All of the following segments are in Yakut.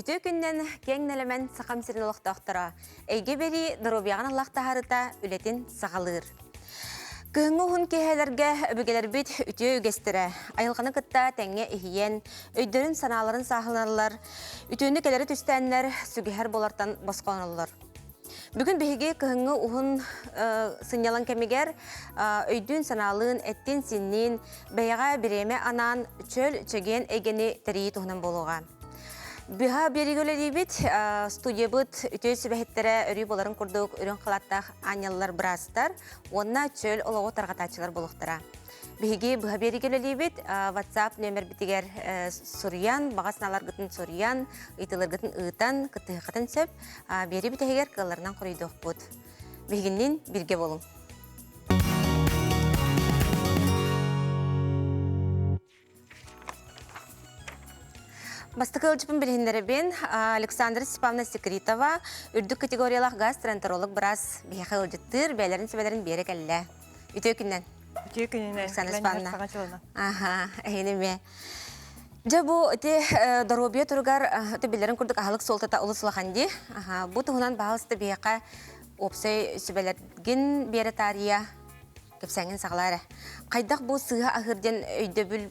Үтүө күннэн киэҥ нэлэмэн Сахам сирин олохтоохторо эйгэ бэрии доруобуйаҕын аллах таһаарыта үлэтин саҕалыыр. Кыһыҥҥы уһун киэһэлэргэ өбүгэлэрбит үтүө үгэстэрэ айылҕаны кытта тэҥҥэ иһийэн, өйдөрүн-санааларын сааһыланаллар, үтүөнү кэлэри түстээннэр сүгэһэр буолартан босхолоноллор. Бүгүн биһиги кыһыҥҥы уһун сынньалаҥ кэмигэр өйдүүн-санаалыын, эттиин-синниин бэйэҕэ бириэмэ анаан чөл, чэгиэн эйгэни тэрийии туһунан буолуоҕа. Быһа биэриигэ үлэлиибит. Студиябыт үтүө сүбэһиттэрэ өрүү буоларын курдук үрүҥ халааттаах аанньаллар быраастар уонна чөл олоҕу тарҕатааччылар буолуохтара. Биһиги быһа биэриигэ үлэлиибит. WhatsApp нүөмэрбитигэр суруйан, баҕа санааларгытын суруйан, ыйытыыларгытын ыытан, кыттыһыаххытын сөп. Биэрии бүтэһигэр кыалларынан хоруйдуохпут. Биһигинниин бииргэ буолуҥ. Бастакы ыалдьыппын билиһиннэрэбин. Александра Степановна Секритова, үрдүк категориялаах гастроэнтеролог быраас биһиэхэ ыалдьыттыыр, бэйэлэрин сүбэлэрин биэрэ кэллэ. Үтүө күннэн. Үтүө күнүнэн. Александра Степановна. Аха, эһини эмиэ. Дьэ бу ити доруобуйа туругар ити биллэрин курдук аһылык суолтата олус улахан дии. Аха, бу туһунан баһаалыста биһиэхэ уопсай сүбэлэргин биэрэ таарыйа кэпсээҥҥин саҕалаа эрэ. Хайдах бу сыыһа аһыыр диэн өйдөбүл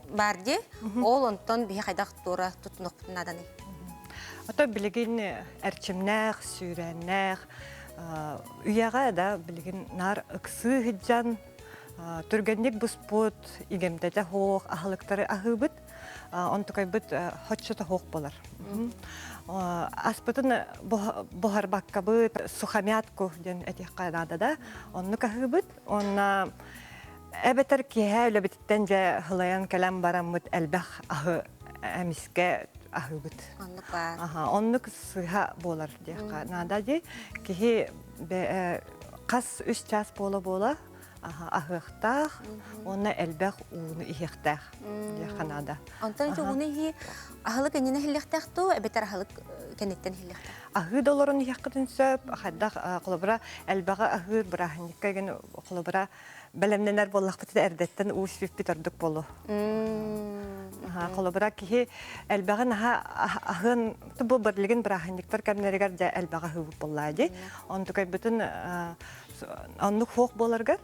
баар дии. Ол онтон биһи хайдах туора туттунуохпутун нааданый? Ото билигин эрчимнээх, сүүрээннээх үйэҕэ да билигин наар ыксыы сылдьан түргэнник буспут, игэмтэтэ суох аһылыктары аһыыбыт. Онтукайбыт хоччото суох буолар. Аспытын буһарбаккабыт сухомятку диэн этиэххэ наада да. Оннук аһыыбыт. Уонна эбэтэр киэһэ үлэбититтэн дьэ һылайан кэлэн бараммыт элбэх аһы эмискэ аһыыбыт. Оннук баар. Аха, оннук сыыһа буолар диэххэ наада дии. Киһи хас үс чаас буола-буола аһыахтаах уонна элбэх ууну иһиэхтээх диэххэ наада. Онтон ити ууну иһии аһылык иннинэ иһиллиэхтээх дуу, эбэтэр аһылык кэнниттэн иһиллиэхтээх? Аһыы да олорон иһиэххитин сөп. Хайдах холобура элбэҕи аһыыр бырааһынньыкка игин холобура бэлэмнэнэр буоллахпытына эрдэттэн уу испиппит ордук буолуо. Холобура киһи элбэҕин аһа аһыан бу билигин бырааһынньыктар кэмнэригэр дьэ элбэҕи аһыыбыт буоллаа дии. Онтукайбытын Оннук суох буоларгар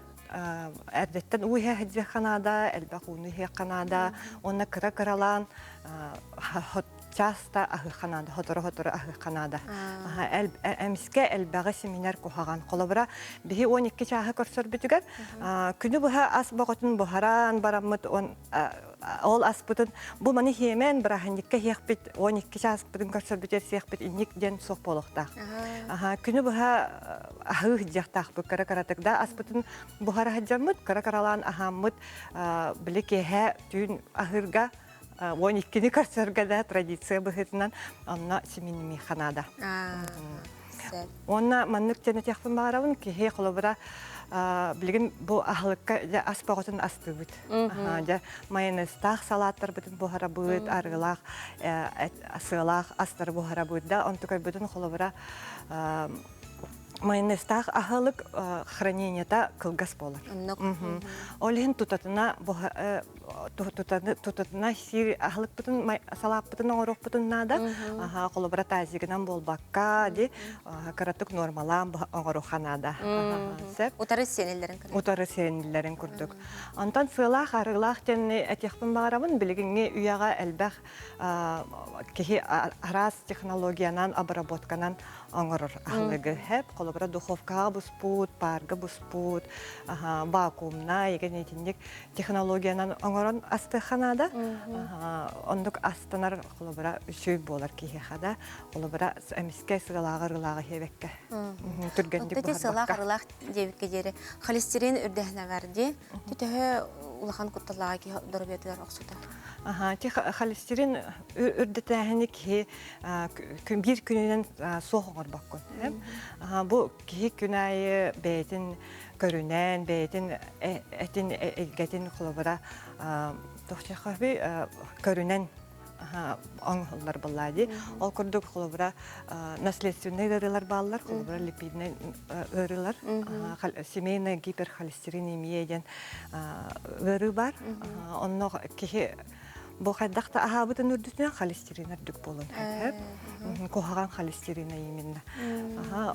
эрдэттэн уу иһэ сылдьыахха наада, элбэх ууну иһиэххэ наада уонна кыра-кыралаан часто аһыахха наада, сотору-сотору аһыахха наада. Эмискэ элбэҕи симинэр куһаҕан. Холобура, биһи 12 чааһы көрсөрбүтүгэр күнү быһа ас боҕотун буһаран бараммыт ол аспытын бу маны хиэмэн бырааһынньыкка иһиэхпит 12 чааспытын көрсөрбүтүгэр сиэхпит инник диэн суох буолуохтаах. Күнү быһа аһыы сылдьыахтаахпыт кыра кыратык да аспытын буһара сылдьаммыт кыра кыралаан аһааммыт били киэһэ түүн аһыырга 12-ни көрсөргө да традиция быһыытынан онно симинимиэхэ наада. Уонна маннык диэн этиэхпин баҕарабын, киһи холобура билигин бу аһылыкка дьэ ас бөҕөтүн астыыбыт. Дьэ майонезтаах салааттарбытын буһарабыт, арыылаах, сыалаах астары буһарабыт да, онтукайбытын холобура майонезтаах аһылык хранениета кылгас буолар. Ол иһин тутатына тутатына сиир аһылыкпытын салааппытын оҥоруохпутун наада. Холобура тазигынан буолбакка ди кыратык нуормалаан оҥоруохха наада. Сөп. Утары сиэниллэрин курдук. Утары сиэниллэрин курдук. Онтон сыалаах арыылаах диэнни этиэхпин баҕарабын. Билигиҥҥи үйэҕэ элбэх киһи араас технологиянан, обработканан оҥорор аһылыгы. Хэп, холобура духовкаҕа буспут, паарга буспут, вакуумна, егин итинник технологиянан оҥорон астыахха наада. Оннук астанар холобура үчүгэй буолар киһиэхэ да. Холобура эмискэ сыалааҕы ырылааҕы иһиэбэккэ. Түргэнник буһарбакка. Сыалаах арылаах диэбиккэ диэри холестерин үрдэһинэ бар дии. Төһө улахан кутталлааҕа киһи доруобуйатыгар охсута? Аха, ти холестерин үрдэтээһини киһи биир күнүнэн суох оҥорбоккун. Бу киһи күн аайы бэйэтин көрүнэн, бэйэтин этин эйгэтин холобура тохчахаби көрүнэн оҥоһуллар буоллаа дии. Ол курдук холобура наследственный ыарыылар бааллар, холобура липидный ыарыылар, семейная гиперхолестеринемия диэн ыарыы бар. Онно киһи. Бу хайдах да аһаабытын үрдүтүнэн холестерин үрдүк буолуон сөп. Куһаҕан холестерина именно.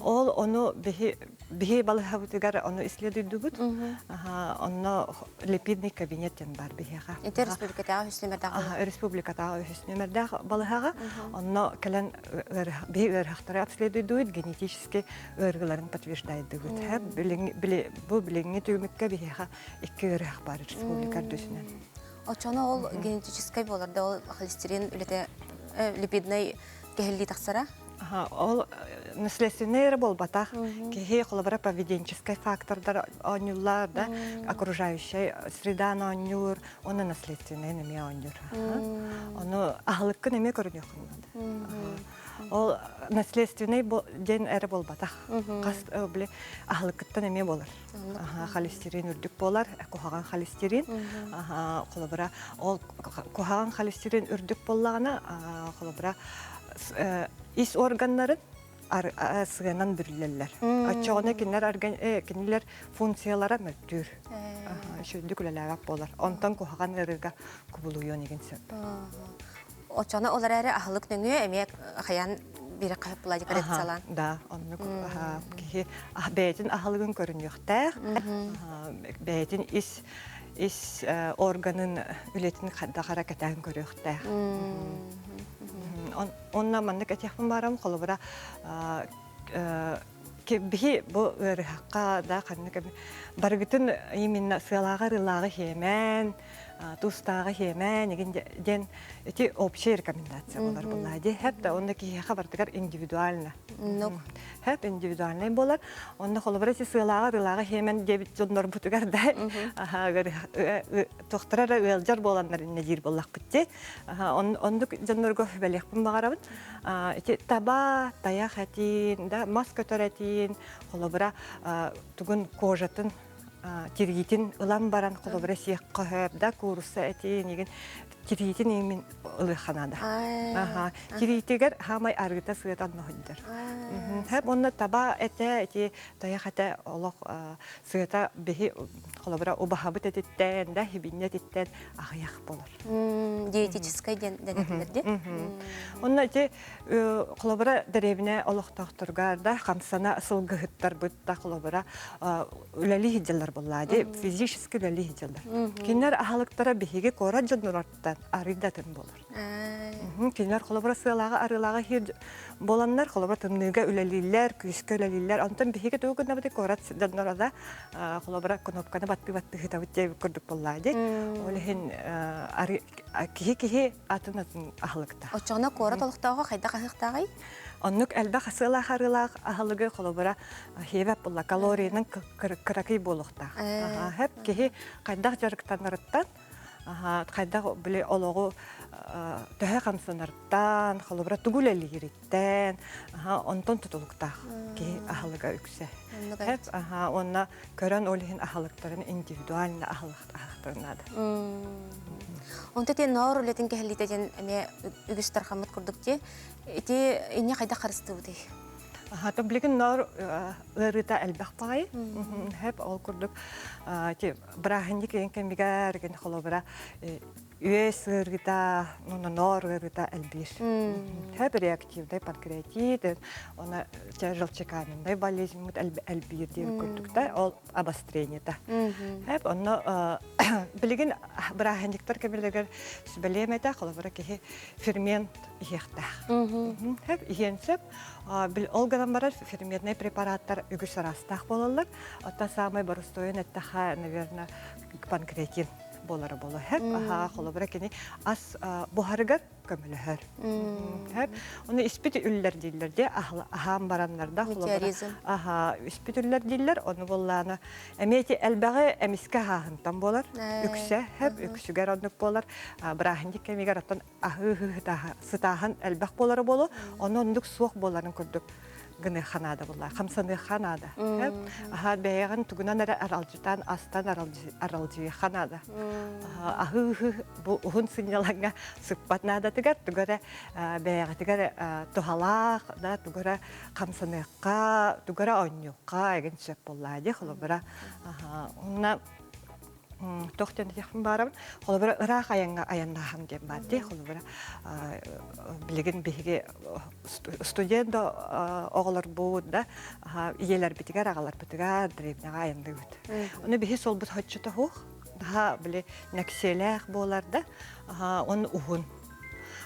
Ол ону биһи биһи балыһабытыгар ону исследуйдубут. Онно липидный кабинет диэн бар биһиэхэ. Ити республикатааҕы үһүс нүмердээх Республикатааҕы үһүс нүмердээх балыһаҕа. Онно кэлэн биһи ыарыһахтары обследуйдубут, генетически ыарыыларын подтверждайдыбыт. Бу билиҥҥи түмүккэ биһиэхэ икки ыарыһах бар республика үрдүсүнэн. Оччону ол генетическай буолар да ол холестерин үлэтэ липидный кэһиллии тахсара? Ол наследственный эрэ буолбатах. Киһи холобура поведенческий фактордар оонньууллар да, окружающая среданы оонньуур, уонна наследственный эмиэ оонньуур. Ону аһылыккын эмиэ көрүнүөххүн наада. Ол наследственный диэн эрэ буолбатах. Хас били аһылыккыттан эмиэ буолар. Холестерин үрдүк буолар, куһаҕан холестерин. Холобура, ол куһаҕан холестерин үрдүк буоллаҕына, холобура, ис органнарын сыанан бүрүллэллэр. Оччоҕуна кинилэр кинилэр функциялара мөлтүүр. Үчүгдүк үлэлээбэт буолар. Онтон куһаҕан ыарыыга кубулуйуон игин сөп. Оччоҕуна ол эрээри аһылык нөҥүө эмиэ хайаан биир хаһып була коррекциялаан. Да, оннук киһи бэйэтин аһылыгын көрүнүөхтээх, бэйэтин ис ис органын үлэтин хайдах эрэ кэтээн көрүөхтээх. Онно маннык этиэхпин баарым, холобура, биһи бу ыарыһахха да ханнык барыгытын именно сыалааҕы-арыылааҕы хиэмэн, тустааҕы хиэмэн игин диэн ити общая рекомендация болар буолла ди хэп да онно киһиэхэ бардыгар индивидуально хэп индивидуальный болар онно холобура ити сыалааҕы-арыылааҕы хиэмэн диэбит дьоннорбутугар да тохтора эрэ ыалдьар буоланнар иннэ диир буоллахпыт ди оннук дьоннорго сүбэлиэхпин баҕарабын ити таба тайах этин да мас көтөр этин холобура тугун кожатын тириитин ылан баран холобура сиэххэ сөп да куурусса этин игин тириитин имин ылыахха наада тириитигэр хаамай арыыта сыата онно сылдьар уонна таба этэ ити тайах этэ олох сыата биһи холобура убаһабыт этиттэн да хибинньэ этиттэн аҕыйах болор диетическай диэн дэнэтилэр ди онно ити холобура дэриэбинэ олохтоохторугар да хамсана сылгыһыттарбыт да холобура үлэлии сылдьаллар буоллаа ди физически үлэлии сылдьаллар кинилэр аһылыктара биһиги куорат дьоннорортан арыйдатын болор Кинилэр холобура сыалааҕы арыылааҕы иһир буоланнар, холобура тымныыга үлэлииллэр, күүскэ үлэлииллэр. Онтон биһиги тугу гыннабытый куорат дьонноро да холобура кнопканы баттыы-баттыы ыытабыт диэбит курдук буоллаа дии. Ол иһин киһи-киһи атын-атын аһылыкта. Оччоҕуна куорат олохтооҕо хайдах аһыахтааҕый? Оннук элбэх сыалаах арыылаах аһылыгы холобура хиэбэт буолла калориянан кыракый буолуохтаах. Хэп киһи хайдах дьарыктанарыттан хайдах били олоҕу төһө хамсанартан, холобура тугу үлэлиириттэн, онтон тутулуктаах киһи аһылыга үксэ. Уонна көрөн ол иһин аһылыктарын индивидуально аһылыктарын наада. Онто ити ноор үлэтин кэһэллиитэ диэн эмиэ үгүс тархаммыт курдук дии. Ити инньэ хайдах харыстыыбытый? Аха, билигин ноор ыарыыта элбэх баҕайы. Хэп ол курдук бырааһынньык ийэн кэмигэр гин холобура үөс ыарыыта, ноор ыарыыта элбиир. Хэп реактивный панкреатит, она желчекаменный болезнь элбиир диир курдук ол обострениета. Хэп онно билигин бырааһынньыктар кэмилэригэр сүбэлиэм этэ, холобура киһи фермент иһиэхтээх. Хэп иһиэн сөп. Ол гынан барар ферментный препараттар үгүс араастаах буолаллар. Оттон саамай боростуойун эттэхэ, наверное, панкреатин буолара буолуо. Хэп, аха, холобура кини ас буһарыгар көмөлөһөр. Хэп, оны испит үллэр дииллэр де, аһаан бараннар да, холобура, аха, испит үллэр дииллэр, ону буоллаана эмиэ ити элбэҕи эмискэ аһааһынтан буолар, үксэ, хэп, үксүгэр оннук буолар, бырааһынньык кэмигэр оттон аһыы сытааһын элбэх буолара буолуо, ону оннук суох буоларын курдук гыныахха наада буолла, хамсаныахха наада. Аха бэйэҕин тугунан эрэ аралдьытан, астан аралдьыйыахха наада. Аһыы бу уһун сынньалаҥҥа сыппат наадатыгар тугу эрэ бэйэҕитигэр туһалаах да тугу эрэ хамсаныахха, тугу эрэ оонньуохха эгин сөп буоллаа дии холобура. Уонна. Туох диэн этиэхпин баарабын. Холобура, ыраах айаҥҥа айаннааһын диэн баар дии. Холобура, билигин биһиги студент да оҕолорбут да ийэлэрбитигэр, аҕаларбытыгар древняҕа айанныыбыт. Ону биһи суолбут хоччото суох. Наһаа били нэксиэлээх буолар да, он уһун.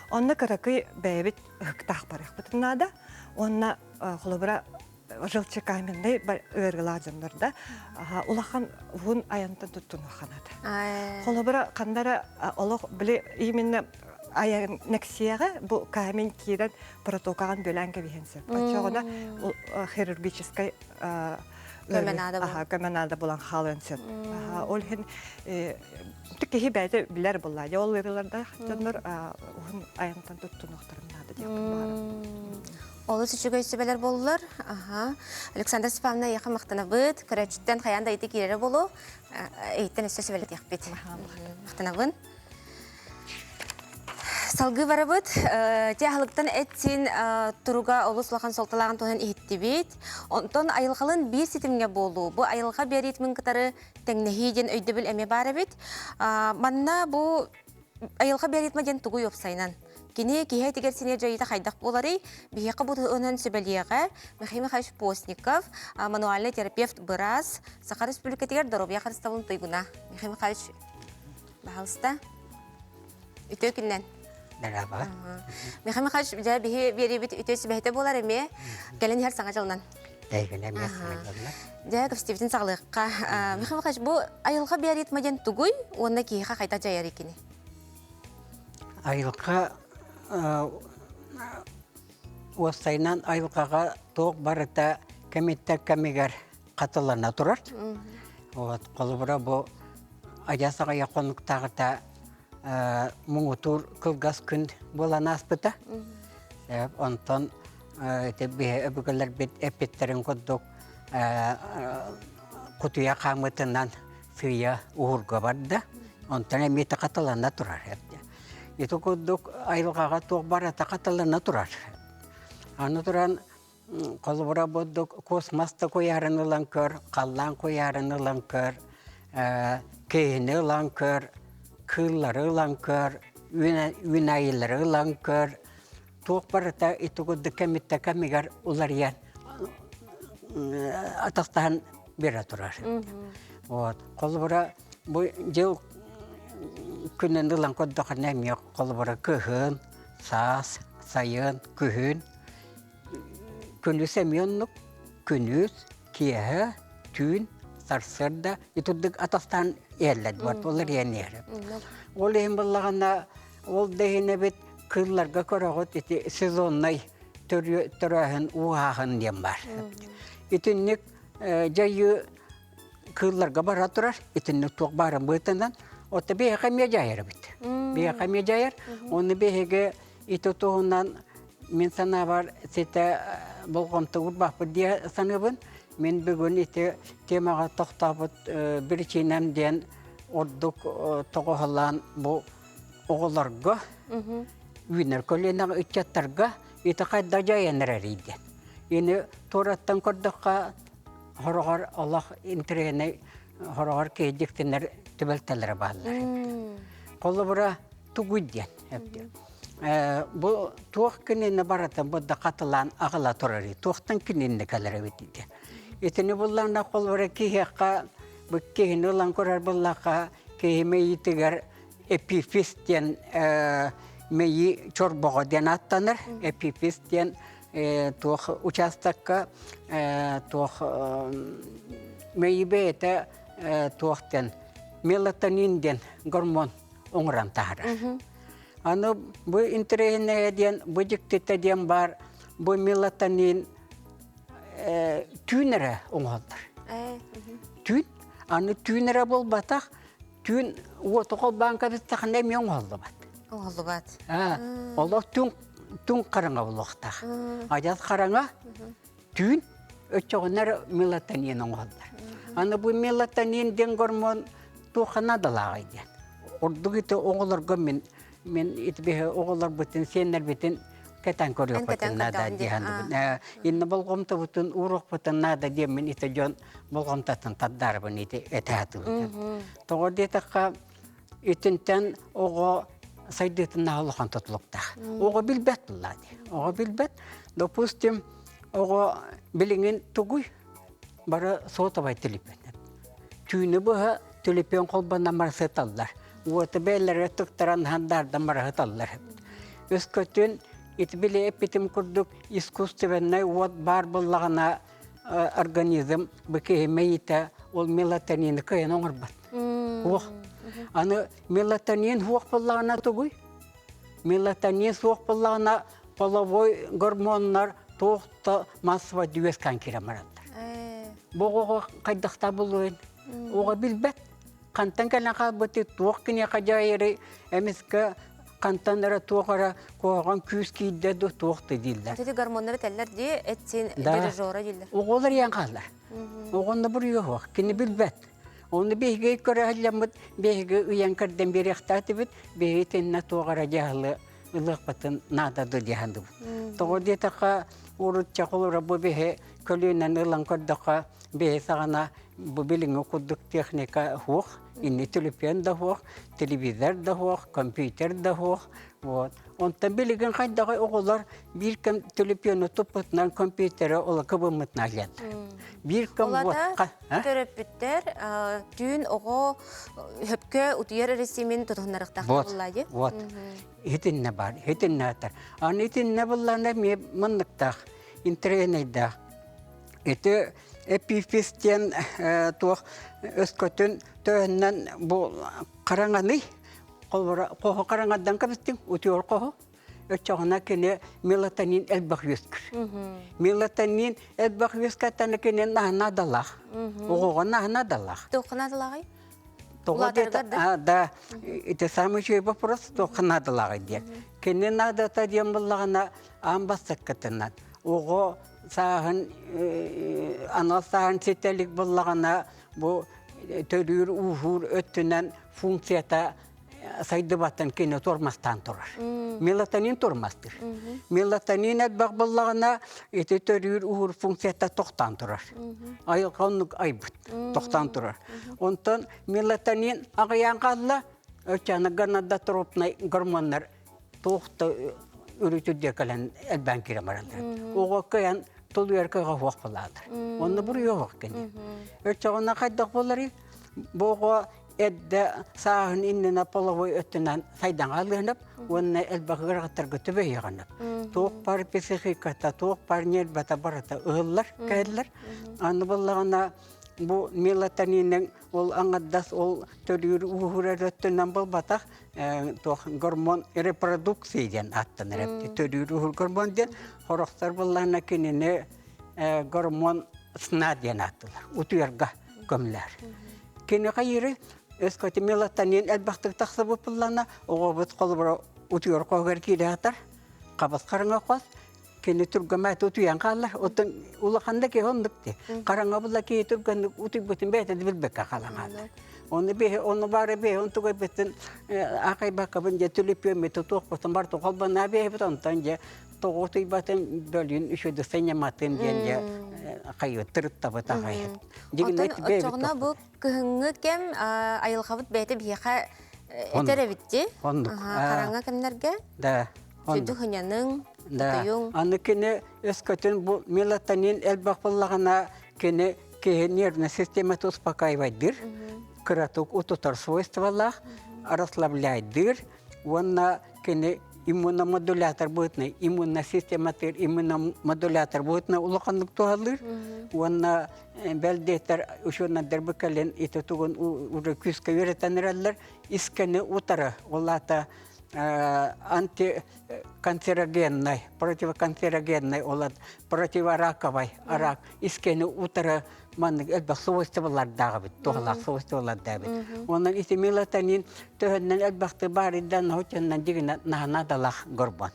Онно кыракый бэйэбит ыһыктаах барыахпытын наада. Уонна холобура желчекаменный ыарыылаах дьоннор да улахан уһун айантан туттунуохха наада. Холобура ханна олох били именно айан нэксиэҕэ бу камень киирэн протокаҕын бүлээн кэбиһэн сөп. Оччоҕуна хирургическай көмө наада булан хаалыан сөп. Ол иһин киһи бэйэтэ билэр буолла. Ол ыарыылардаах дьоннор уһун айантан туттунуохтарын наада диэхпин баҕарабын. Олус үчүгэй сүбэлэр буоллулар. Аха. Александра Степановна, эйиэхэ махтанабыт. Көрөөччүттэн хайаан да ити киирэрэ буолуо. Эйиттэн өссө сүбэлэтиэхпит. Махтанабын. Салгыы барабыт. Те аһылыктан эт-сиин туруга олус улахан суолталааҕын туһунан иһиттибит. Онтон айылҕалын биир ситимҥэ буолуу, бу айылҕа биоритмин кытары тэҥнэһии диэн өйдөбүл эмиэ баар эбит. Манна бу айылҕа биоритма диэн тугуй уопсайынан? Кини киһи этигэр синиэ дьайыыта хайдах буоларый? Биһиэхэ бу туһунан сүбэлиэҕэ Михаил Михайлович Постников, мануальный терапевт быраас, Саха Республикатыгар доруобуйа харыстабылын туйгуна. Михаил Михайлович, баһалыста. Үтүө күннэн. Merhaba. Михаил Михайлович, дьэ биһи биэриибит үтүө сүбэһитэ буолар эмиэ. Кэлэн иһэр саҥа дьылынан. Эйгэнэ эмиэ саҥа дьылынан. Дьэ, кэпсэтиибитин саҕалыахха. Михаил Михайлович, бу айылҕа биоритма диэн тугуй уонна киһиэхэ хайдах дьайар икини? Айылҕа уоссайынан айылҕаҕа туох барыта кэмиттэн кэмигэр хатылана турар. Вот, холобура бу адьас аҕыйах хонуктааҕыта муҥутуур кылгас күн буолан ааспыта. Онтон ити биһи өбүгэлэрбит эппиттэрин курдук кутуйа хаамыытынан сыыйа уһурга барда, онтон эмиэ хатылана турар. Ити курдук айылҕаҕа туох барыта хатылана турар. Аны туран холобура бурдук космос да куйаарын ылан көр, халлаан куйаарын ылан көр, киһини ылан көр, кыыллары ылан көр, үүнээйилэри ылан көр, туох барыта ити курдук кэмиттэ кэмигэр уларыйан атахтаһан биэрэ турар. Вот. Холобура бу дьыл күнүн ылан көрдөххүнэ эмиэ холобура кыһын, саас, сайын, күһүн күнүс эмиэ оннук күнүс, киэһэ, түүн, сарсыарда итурдук атастаан иһэллэр вот ол иһэн иһэр. Ол иһин буллаҕына ол да иһин эбит кыылларга көрөҕүт ити сезоннай төрөөһүн ууһааһын диэн баар. Итинник дьайыы кыылларга бара турар, итинник туох баарын быһыытынан, оттон биһиэхэ эмиэ дьайар эбит. Биһиэхэ эмиэ дьайар. Ону биһиги ити туһунан мин санаабар ситэ болҕомто уурбаппыт дии саныыбын. Мин бүгүн ити темаҕа тохтообут биричиинэм диэн ордук тоҕоһолоон бу оҕолорго үүнэр көлүөнэҕэ ыччаттарга ити хайдах дьайан эрэрий диэн. Ини туораттан көрдөххө хороҕор олох интэриэһинэй хороҕор киһи дьиктинэр түбэлтэлэрэ бааллар. Холобура тугуй диэн. Бу туох кинини барытын бу да хатылаан аҕала турарый, туохтан кинини кэлэр эбит диэн. Итини буллаҕына холобура киһиэхэ бу киһини ылан көрөр буллахха киһи мэйиитигэр эпифиз диэн мэйии чорбоҕо диэн ааттанар. Эпифиз диэн туох учаастакка туох мэйии бэйэтэ туох диэн мелатонин диэн гормон оҥорон таһаарар. Аны бу интэриэһинэйэ диэн бу дьиктитэ диэн баар бу мелатонин түүн эрэ оҥоһуллар. Түүн аны түүн эрэ буолбатах түүн уоту холбоон кэбистэхинэ эмиэ оҥоһуллубат. Оҥоһуллубат. Олох түҥ түҥ хараҥа буолуохтаах. Адьас хараҥа түүн өччөҕүнэр мелатонин оҥоһуллар. Аны бу мелатонин диэн гормон туохха наадалааҕый диэн. Ордук ити оҕолорго мин мин ити биһи оҕолорбутун сиэннэрбитин. кэтэн көрүөхпүтүн наада диэхандыбын. Инна болҕомтобутун ууруохпутун наада диэммин ити дьон болҕомтотун тардарбын ити этэ Тоҕо диэтэххэ итинтэн оҕо сайдыытын улахан тутулуктаах. Оҕо билбэт булла дии. Оҕо билбэт. Допустим, оҕо билиҥин тугуй? Бары сотовай телефон. Түүнү быһа телефон холбонон бара сыталлар. Уоту бэйэлэрэ тыктаран хандаардан бара сыталлар. Өскөтүн ити били эппитим курдук искусственнай уот баар буоллаҕына организм бу киһи мэйиитэ ол мелатонины кыайан оҥорбот. Уох. Аны мелатонин суох буоллаҕына тугуй? Мелатонин суох буоллаҕына половой гормоннар туох да массовай үөскээн киирэн бараллар. Бу оҕоҕо хайдахтаа булуон оҕо билбэт. Хантан кэлэн хаалбыты туох киниэхэ дьайары эмискэ хантан эрэ туох эрэ куһаҕан күүс киирдэ да туох да дииллэр. Ити гормоннары этэллэр дии, эт-сиин дирижера дииллэр. Оҕолор ийэн хааллар. Оҕонно буруйа суох, кини билбэт. Оны биһиги көрөһөллөммүт, биһиги ыйан көрдөн биэриэхтээтибит, биһиги тиннэ туох эрэ дьаһалы ылыахпытын наада ду диэхандыбыт. Тоҕо диэтэххэ, урут чахылыра бу биһи көлүөнэн ылан көрдөххө, биһи саҕана бу билиҥҥи курдук техника суох, инни төлөпүөн да суох, телевизор да суох, компьютер да суох. Вот. Онтон билигин хайдаҕай оҕолор биир кэм төлөпүөнү туппутунан компьютері ола кыбыммытынан илиэннэр. Биир кэм Олата төрөппүттэр түүн оҕо хөпкө утуйар эрэсиимин тутуһуннарыахтаах Вот, буолла дии. вот. Итиннэ бар, итиннэ атар. Аны итиннэ буллана эмиэ манныктаах, интэриэһинэйдээх. Ити эпифиз диэн туох өскөтүн төһөннөн бу хараҥаный, хоһу хараҥадан кэбистиҥ, утуйар хоһу. Оччоҕуна кини мелатонин элбэх үөскүр. Мелатонин элбэх үөскэттэн кини наһанаадалаах. Оҕоҕо наһанаадалаах. Туохха наадалааҕый? Тоҕо да, это самый үчүгэй вопрос, туохха наадалааҕый диэн. Кини наадата диэн буллаҕына аан бастаккытынан оҕо сааһын анал сааһын ситэ илик буллаҕына бу төрүүр ууһуур өттүнэн функцията сайдыбаттан кини тормозтаан турар. Мелатонин тормозтыыр. Мелатонин элбэх буллаҕына ити төрүүр ууһуур функцията тохтоон турар. Айылҕа оннук айбыт, тохтоон турар. Онтон мелатонин аҕыйаан хаалла, оччоҕуна гонадотропнай гормоннар туох да үрүтүрдэ кэлэн элбээн киирэн бараллар. Оҕо кыайан тулуйар кыаҕа суох буолаалар. Онно буруйа суох кини. Оччоҕуна хайдах буоларый? Бу оҕо эрдэ сааһын иннинэ половой өттүнэн сайдан хаалыанап уонна элбэх ыарахаттарга түбэһиэҕинэп. Туох бар психиката, туох бар нервата барыта ыһыллар, кэллэр. Аны буоллаҕына бу мелатонинын ол аҥардас ол төрүүр ууһурар өттүнэн буолбатах туох гормон репродукция диэн ааттанар эбит. Төрүүр ууһур гормон диэн хорохтор буоллаҕына кинини гормон сна диэн ааттыылар. Утуйарга көмлөр. Кини хайыры өскөтө мелатонин элбэхтик тахсыбыт буоллаҕына оҕобут холобура утуйар хоһугар киирэ сытар, хабыс хараҥа хос, кини түргэмээт утуйан хаалар. Оттон улахан да киһи оннук дии. Хараҥа була киһи түргэнник утуйбутун бэйэтэ да билбэккэ хаалан хаалар. Ону биһи ону баары биһи онтугай битин аахайбаккабын дьэ түлүпүөммүтү туохпутун барытын холбонаа биһибит онтон дьэ тоҕо утуйбатын бөлүүн үчүгэй сынньаматын диэн дьэ хайы тырыттабыт аҕай. Оттон оччоҕуна бу кыһыҥҥы кэм айылҕабыт бэйэтэ биһиэхэ этэр эбит дии. Оннук. Хараҥа кэмнэргэ. Да. Сүдү хыньаныҥ, Да. Аны кини өскөтүн бу мелатонин элбэх буоллаҕына кини киһи нервная системата успокаивайдыыр, кыратык утутар свойстволаах, расслабляйдыыр уонна кини иммуномодулятор быһыытынан иммунная систематыгар иммуномодулятор быһыытынан улаханнык туһалыыр уонна бэл диэтэр учуонайдар бу кэлин ити тугун уже күүскэ үөрэтэн эрэллэр искэни утары ол аата антиканцерогеннай противоканцерогеннай ол противораковай рак искэни утары маннык элбэх свойстволардаах эбит, туһалаах свойстволардаах эбит. Онон ити мелатонин төһөннөн элбэхти баарыйдан хотеннан дигинэ наһана далах горбон.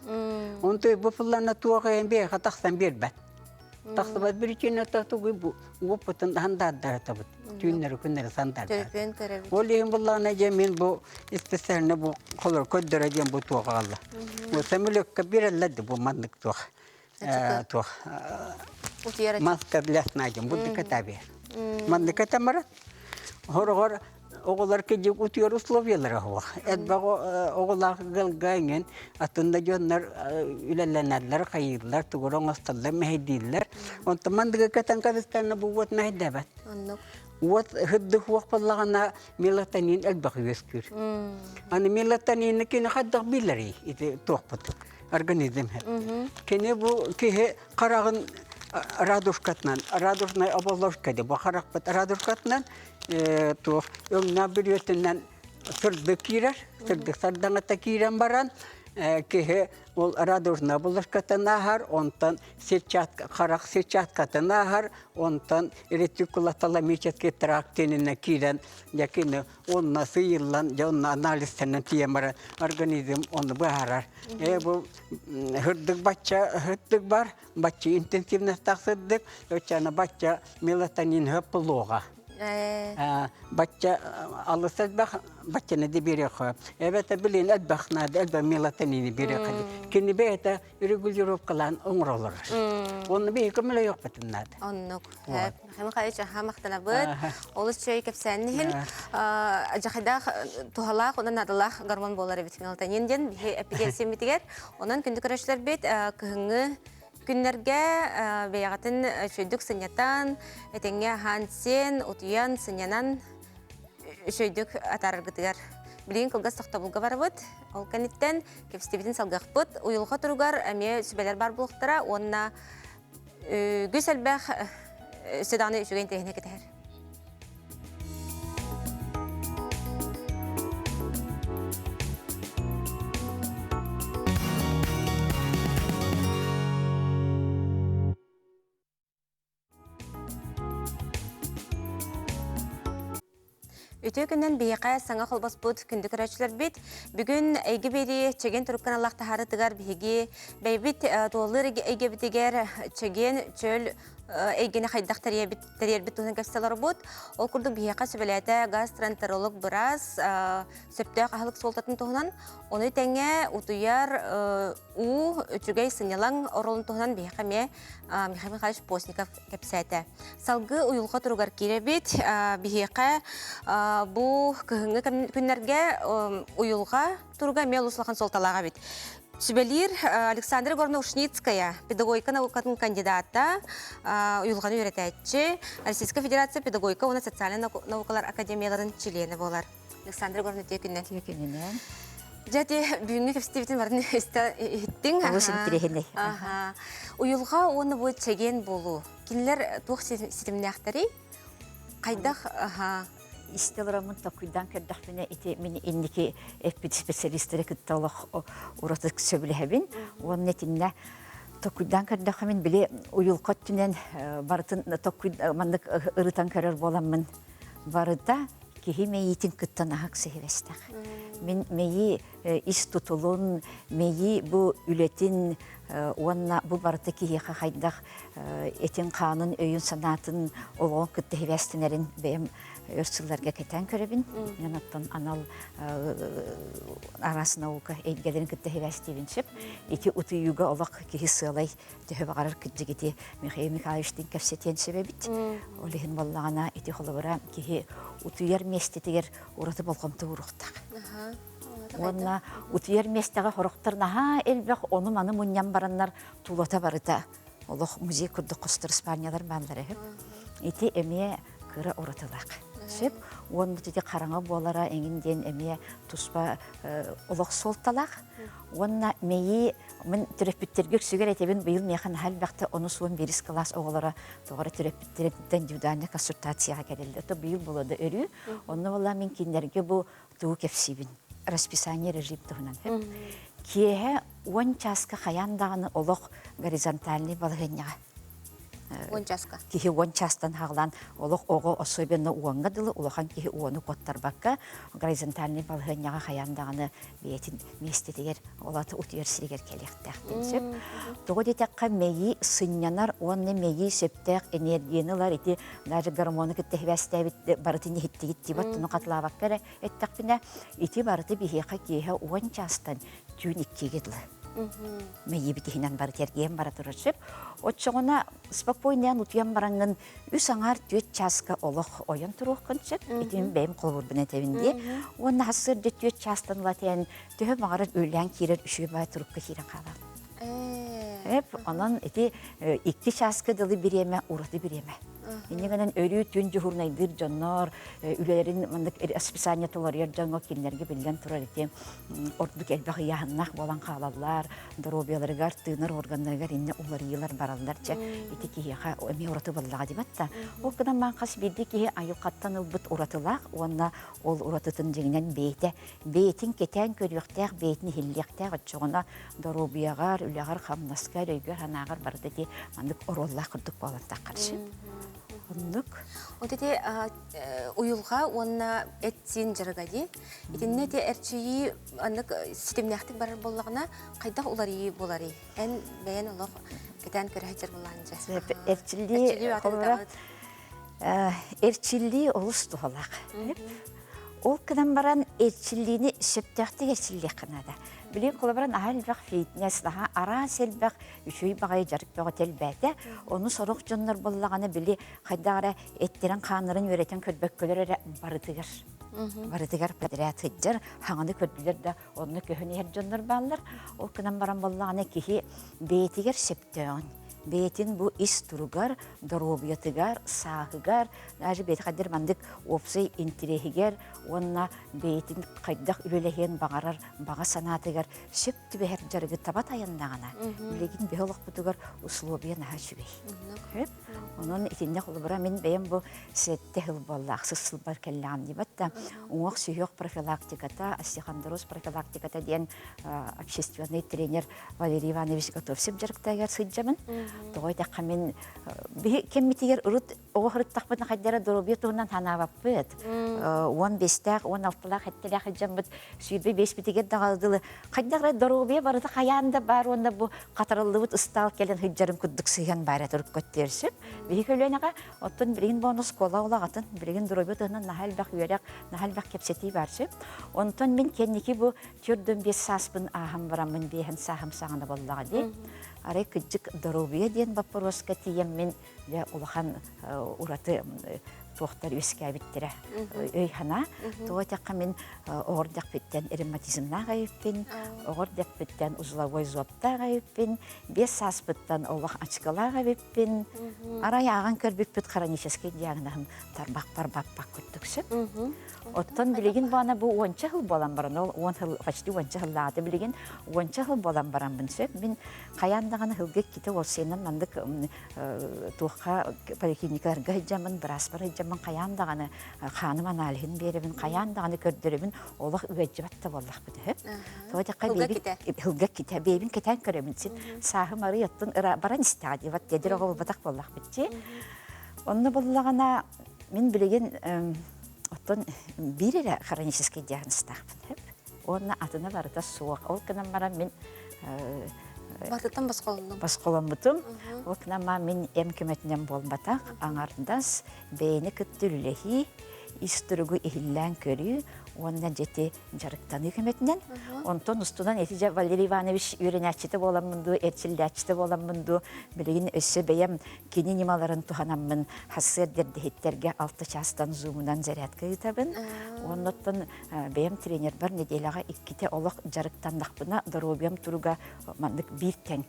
Онто бу фыллана туох эйэн биэхэ тахсан биэрбэт. Тахсыбат причината тугуй бу уоппутун сандаардаратабыт. Түүннэри күннэри сандаардаратабыт. Төлөпүөн көрөбүт. Ол иһин буллаҕына дьэ мин бу специально бу холор көрдөрө диэн бу туох аҕалла. Бу самолетка биэрэллэр да бу маннык туох туох маска для сна диэн бурдука табе. Маннык этэмара Хороҕор оҕолор кыдьык утуйар условиялара суох. Элбэх оҕолоох ыалга иҥэн атын да дьоннор үлэлэнэллэр, хайыыллар, тугу эрэ оҥостоллор, мэһэйдииллэр. Онтон мандыгы кэтэн кабыстарына бу уот мэһэйдээбэт. Оннук. Уот сырдык уох буоллаҕына мелатонин элбэх үөскүүр. Аны мелатонины кини хайдах билэрий ити туохпут организм. Кини бу киһи хараҕын радужкатынан, радужная оболочка бу харахпыт радужкатынан туох өҥнөөх бүрүөтүнэн сырдык киирэр, сырдык сардаҥата киирэн баран киһи ол радужная оболочкатын ааһар, онтон сетчатка, харах сетчаткатын ааһар, онтон ретикулоталамический тракт диэнинэ киирэн дьэ онно сыйыллан, дьэ онно анализтанан тиийэн баран организм ону быһаарар. Э бу сырдык бачча сырдык бар, бачча интенсивностаах сырдык, оччоно бачча мелатонин хөп Э Бачча алыс элбэх баччаны да биэриэххэ. Эбэтэ билин элбэх наада, элбэх мелатонины биэриэххэ. Кини бэйэтэ регулировкалаан оҥороллор. Онно биһи көмөлөйүөхпүтүн наада. Оннук. Михаил Михайлович, аха махтанабыт. Олус үчүгэй кэпсээнин иһин дьахайдаах туһалаах уонна наадалаах гормон буолар эбит мелатонин диэн биһи эпидемиябитигэр. Онон күндү көрөөччүлэрбит кыһыҥҥы күннэргэ бэйэҕитин үчүгэйдик сынньатан, этэҥҥэ аһаан-сиэн, утуйан, сынньанан үчүгэйдик атаараргытыгар билигин кылгас тохтобулга барабыт. Ол кэнниттэн кэпсэтиибитин салгыахпыт. Уйулҕа туругар эмиэ сүбэлэр баар буолуохтара уонна үгүс элбэх өссө даҕаны үчүгэй интэриэһинэй кэтэһэр. Үтүө күнүнэн биһиэхэ саҥа холбоспут күндү көрөөччүлэрбит. Бүгүн эйгэ биэрии чэгиэн туруккан аллах таһаарытыгар биһиги бэйбит туоллуур эйгэбитигэр чэгиэн чөл эйгэни хайдах тэрийэбит тэрийэрбит туһунан кэпсэл олорбут. Ол курдук биһиэхэ сүбэлээтэ гастроэнтеролог быраас сөптөөх аһылык суолтатын туһунан, ону тэҥэ утуйар уу үчүгэй сынньалаҥ оруолун туһунан биһиэхэ эмиэ Михаил Михайлович Постников кэпсээтэ. Салгыы уйулҕа туругар киирэбит. Биһиэхэ бу кыһыҥҥы күннэргэ уйулҕа туруга эмиэ олус улахан суолталаах эбит. Сүбэлиир Александра Егоровна Ушницкая, педагогика наукатын кандидата, уйулҕаны үөрэтээччи, Российская Федерация педагогика уонна социальнай наукалар академияларын чилиэнэ буолар. Александра Егоровна үтүө күннэн. Үтүө күнүнэн. Дьэ ити бүгүҥҥү кэпсэтиибитин барын иһиттиҥ. Олус интириэһинэй. Уйулҕа уонна бу чэгиэн буолуу. Кинилэр туох ситимнээхтэрий? Хайдах истэ олороммун толкуйдаан көрдөхпүнэ ити мин инники эппит специалистары кытта олох ураты сөбүлэһэбин уонна итиннэ толкуйдаан көрдөххө мин били уйулҕа өттүнэн барытын толкуй маннык ырытан көрөр буоламмын барыта киһи мэйиитин кытта наһаа сиһилэстэх. Мин мэйии ис тутулун, мэйии бу үлэтин уонна бу барыта киһиэхэ хайдах этин-хаанын, өйүн-санаатын олоҕун кытта сибээстэнэрин бэйэм өр сылларга кэтээн көрөбүн. Мен оттон анал араас наука эйгэлэрин кытта сибээстиибин сөп. Ити утуйууга олох киһи сыалай төһө баҕарар кырдьык ити Михаил Михайловичтыын кэпсэтиэн сөп эбит. Ол иһин буоллаҕына ити холобура киһи утуйар миэстэтигэр ураты болҕомто ууруохтаах. Уонна утуйар миэстэҕэ хорохтор наһаа элбэх ону-маны мунньан бараннар тулата барыта олох музей курдук хостор испаниялар бааллар үһү. Ити эмиэ кыра уратылаах. Сөп. Уонна ити хараҥа буолара эҥин диэн эмиэ туспа олох суолталаах. Уонна мэйии Мин төрөппүттэргэ үксүгэр этэбин, быйыл миэхэ наһаа элбэхтэ онус уон биирис кылаас оҕолоро тоҕо эрэ төрөппүттэриттэн индивидуальнай консультацияҕа кэлэллэр. То быйыл буолуо да өрүү. Онно буолла мин кинилэргэ бу тугу кэпсиибин. Расписание режим туһунан. Киэһэ уон чааска хайаан даҕаны олох горизонтальный балаһыанньаҕа. Уон чааска. Киһи уон чаастан хаалан олох оҕо особенно уоҥҥа дылы улахан киһи уону куоттарбакка горизонтальнай балаһыанньаҕа хайаан даҕаны бэйэтин миэстэтигэр ол аты утуйар сиригэр кэлиэхтээх диэн сөп. Тоҕо диэтэххэ мэйии сынньанар уонна мэйии сөптөөх энергияны ылар ити даже гормону кытта сибээстээбит барытын иһиттигит диэбит ону хатылаабакка эрэ эттэхпинэ ити барыта биһиэхэ киэһэ уон чаастан түүн иккигэ дылы мэйиибит иһинэн бары тергиэн бара турар сөп. Оччоҕуна спокойно утуйан бараҥҥын үс аҥаар түөрт чааска олох ойон туруоххун сөп. Итин бэйэм холобурбун этэбин дии. Уонна сарсыарда түөрт чаастан ыла тээн төһө баҕарар үлээн киирэр үчүгэй баай турукка киирэн хаалаҕын. Эп, онон ити икки чааска дылы бириэмэ ураты бириэмэ. Инньэ гынан өрүү түн дьуһуурунайдыыр дьоннор үлэлэрин маннык расписание толоруйар дьоҥҥо кинилэргэ биллэн турар ити ордук элбэх ыйааһыннаах буолан хаалаллар, доруобуйаларыгар, тыынар органнарыгар иннэ уларыйыылар бараллар дьэ ити киһиэхэ эмиэ ураты буоллаҕа дибат да. Ол гынан баран хас биирдии киһи айылҕаттан ылбыт уратылаах уонна ол уратытын дьиҥинэн бэйэтэ бэйэтин кэтээн көрүөхтээх, бэйэтин иһиллиэхтээх оччоҕуна доруобуйаҕар, үлэҕэр, хамнаскар, өйгөр-санааҕар барыта ити маннык оруоллаах курдук буолан таххар сөп. Оннук. Вот ити уйулҕа уонна эт-сиин дьарыга дии. Итиннэ ити эрчийии аннык ситимнээхтик барар буоллаҕына, хайдах уларыйыы буоларый? Эн бэйэн олох кэтээн көрө сылдьар буоллаҕын дьэ. Эрчиллии холобура эрчиллии олус туһалаах. Ол гынан баран эрчиллиини сөптөөхтүк эрчиллиэххэ наада. Билигин холобура наһаа элбэх фитнес, наһаа араас элбэх үчүгэй баҕайы дьарык бөҕөтө элбээтэ. Ону сорох дьоннор буоллаҕына били хайдах эрэ эттэрин-хааннарын үөрэтэн көрбөккөлөр эрэ барытыгар барытыгар подряд сылдьар, хаҥаны көрдүлэр да онно көһөн иһэр дьоннор бааллар. Ол гынан баран буоллаҕына киһи бэйэтигэр сөптөөҕүн, бэйэтин бу ис туругар, доруобуйатыгар, сааһыгар, даже бэйэтэ хайдах маннык уопсай интириэһигэр уонна бэйэтин хайдах үлэлэһиэн баҕарар баҕа санаатыгар сөп түбэһэр дьарыгы таба тайаннаҕына, билигин биһи олохпутугар условия наһаа үчүгэй. Онон итиннэ холобура мин бэйэм бу сэттэ сыл буолла, ахсыс сылбар кэллэҕим диэбэт да, уҥуох-сүһүөх профилактиката, остеохондроз профилактиката диэн общественный тренер Валерий Иванович Готовцев дьарыктарыгар сылдьабын. Тоҕо этэххэ мин биһи кэммитигэр урут оҕо сырыттахпытына хайдара доруобуйа туһунан санаабаппыт. Уон биэстээх, уон алталаах, сэттэлээх сылдьаммыт 25-битигэр даҕаны дылы хайдах эрэ доруобуйа барыта хайаан да баар уонна бу хатарыллыбыт ыстаал кэлэн сылдьарын курдук сыһыан баара турукка өттүөр Биһи көлүөнэҕэ оттон билигин бу оскуола улаҕатын, билигин доруобуйа туһунан наһаа элбэх үөрэх, наһаа элбэх кэпсэтии баар сөп. Онтон мин кэнники бу 45 сааспын ааһан бараммын биэһэн сааһым саҕана буоллаҕа дии. Арай кырдьык доруобуйа диэн боппуруоска тиийэммин дьэ улахан ураты туохтар үөскээбиттэрэ өй-санаа. Тоҕо этэххэ мин оҕор дэхпиттэн ревматизмнаах эбиппин, оҕор дэхпиттэн узловой зобтаах эбиппин, биэс сааспыттан олох ачыкылаах эбиппин. Арай ааҕан көрбүппүт хронический диагноһым тарбахпар баппак курдук сөп. Оттон билигин баана бу уонча сыл буолан баран, ол уон сыл, почти уонча сыллааҕыта билигин уонча сыл буолан бараммын сөп. Мин хайаан даҕаны сылга иккитэ уолсайынан маннык туохха поликлиникаларга сылдьаммын, бырааспар сылдьаммын хайаан даҕаны хааным аналиһын биэрэбин, хайаан даҕаны көрдөрөбүн, олох ыалдьыбат да буоллахпыт үһү. Тоҕо диэххэ бэйэбин сылга иккитэ бэйэбин кэтээн көрөбүн син сааһым арый оттон баран истэҕэ дии, вот эдэр оҕо буолбатах буоллахпыт дии. Онно буоллаҕына мин билигин оттон биир эрэ хронический диагнозтаахпын уонна атына барыта суох. Ол гынан баран мин Батыттан босхолоннум. Босхоломмутум. Ол гынан мин эм көмөтүнэн буолбатах, аҥардас бэйэни кытта үлэлэһии, ис туругу иһиллээн көрүү уонна дьэти дьарыктаныы көмөтүнэн. Онтон устунан ити дьэ Валерий Иванович үөрэнээччитэ буоламмын дуу, эрчиллээччитэ буоламмын дуу, билигин өссө бэйэм кини ньымаларын туһанаммын хассыар дэрдэһиттэргэ алта чаастан зумунан зарядка ыытабын. Уонна оттон бэйэм тренербэр нэдиэлэҕэ иккитэ олох дьарыктаннахпына доруобуйам туруга маннык биир тэҥ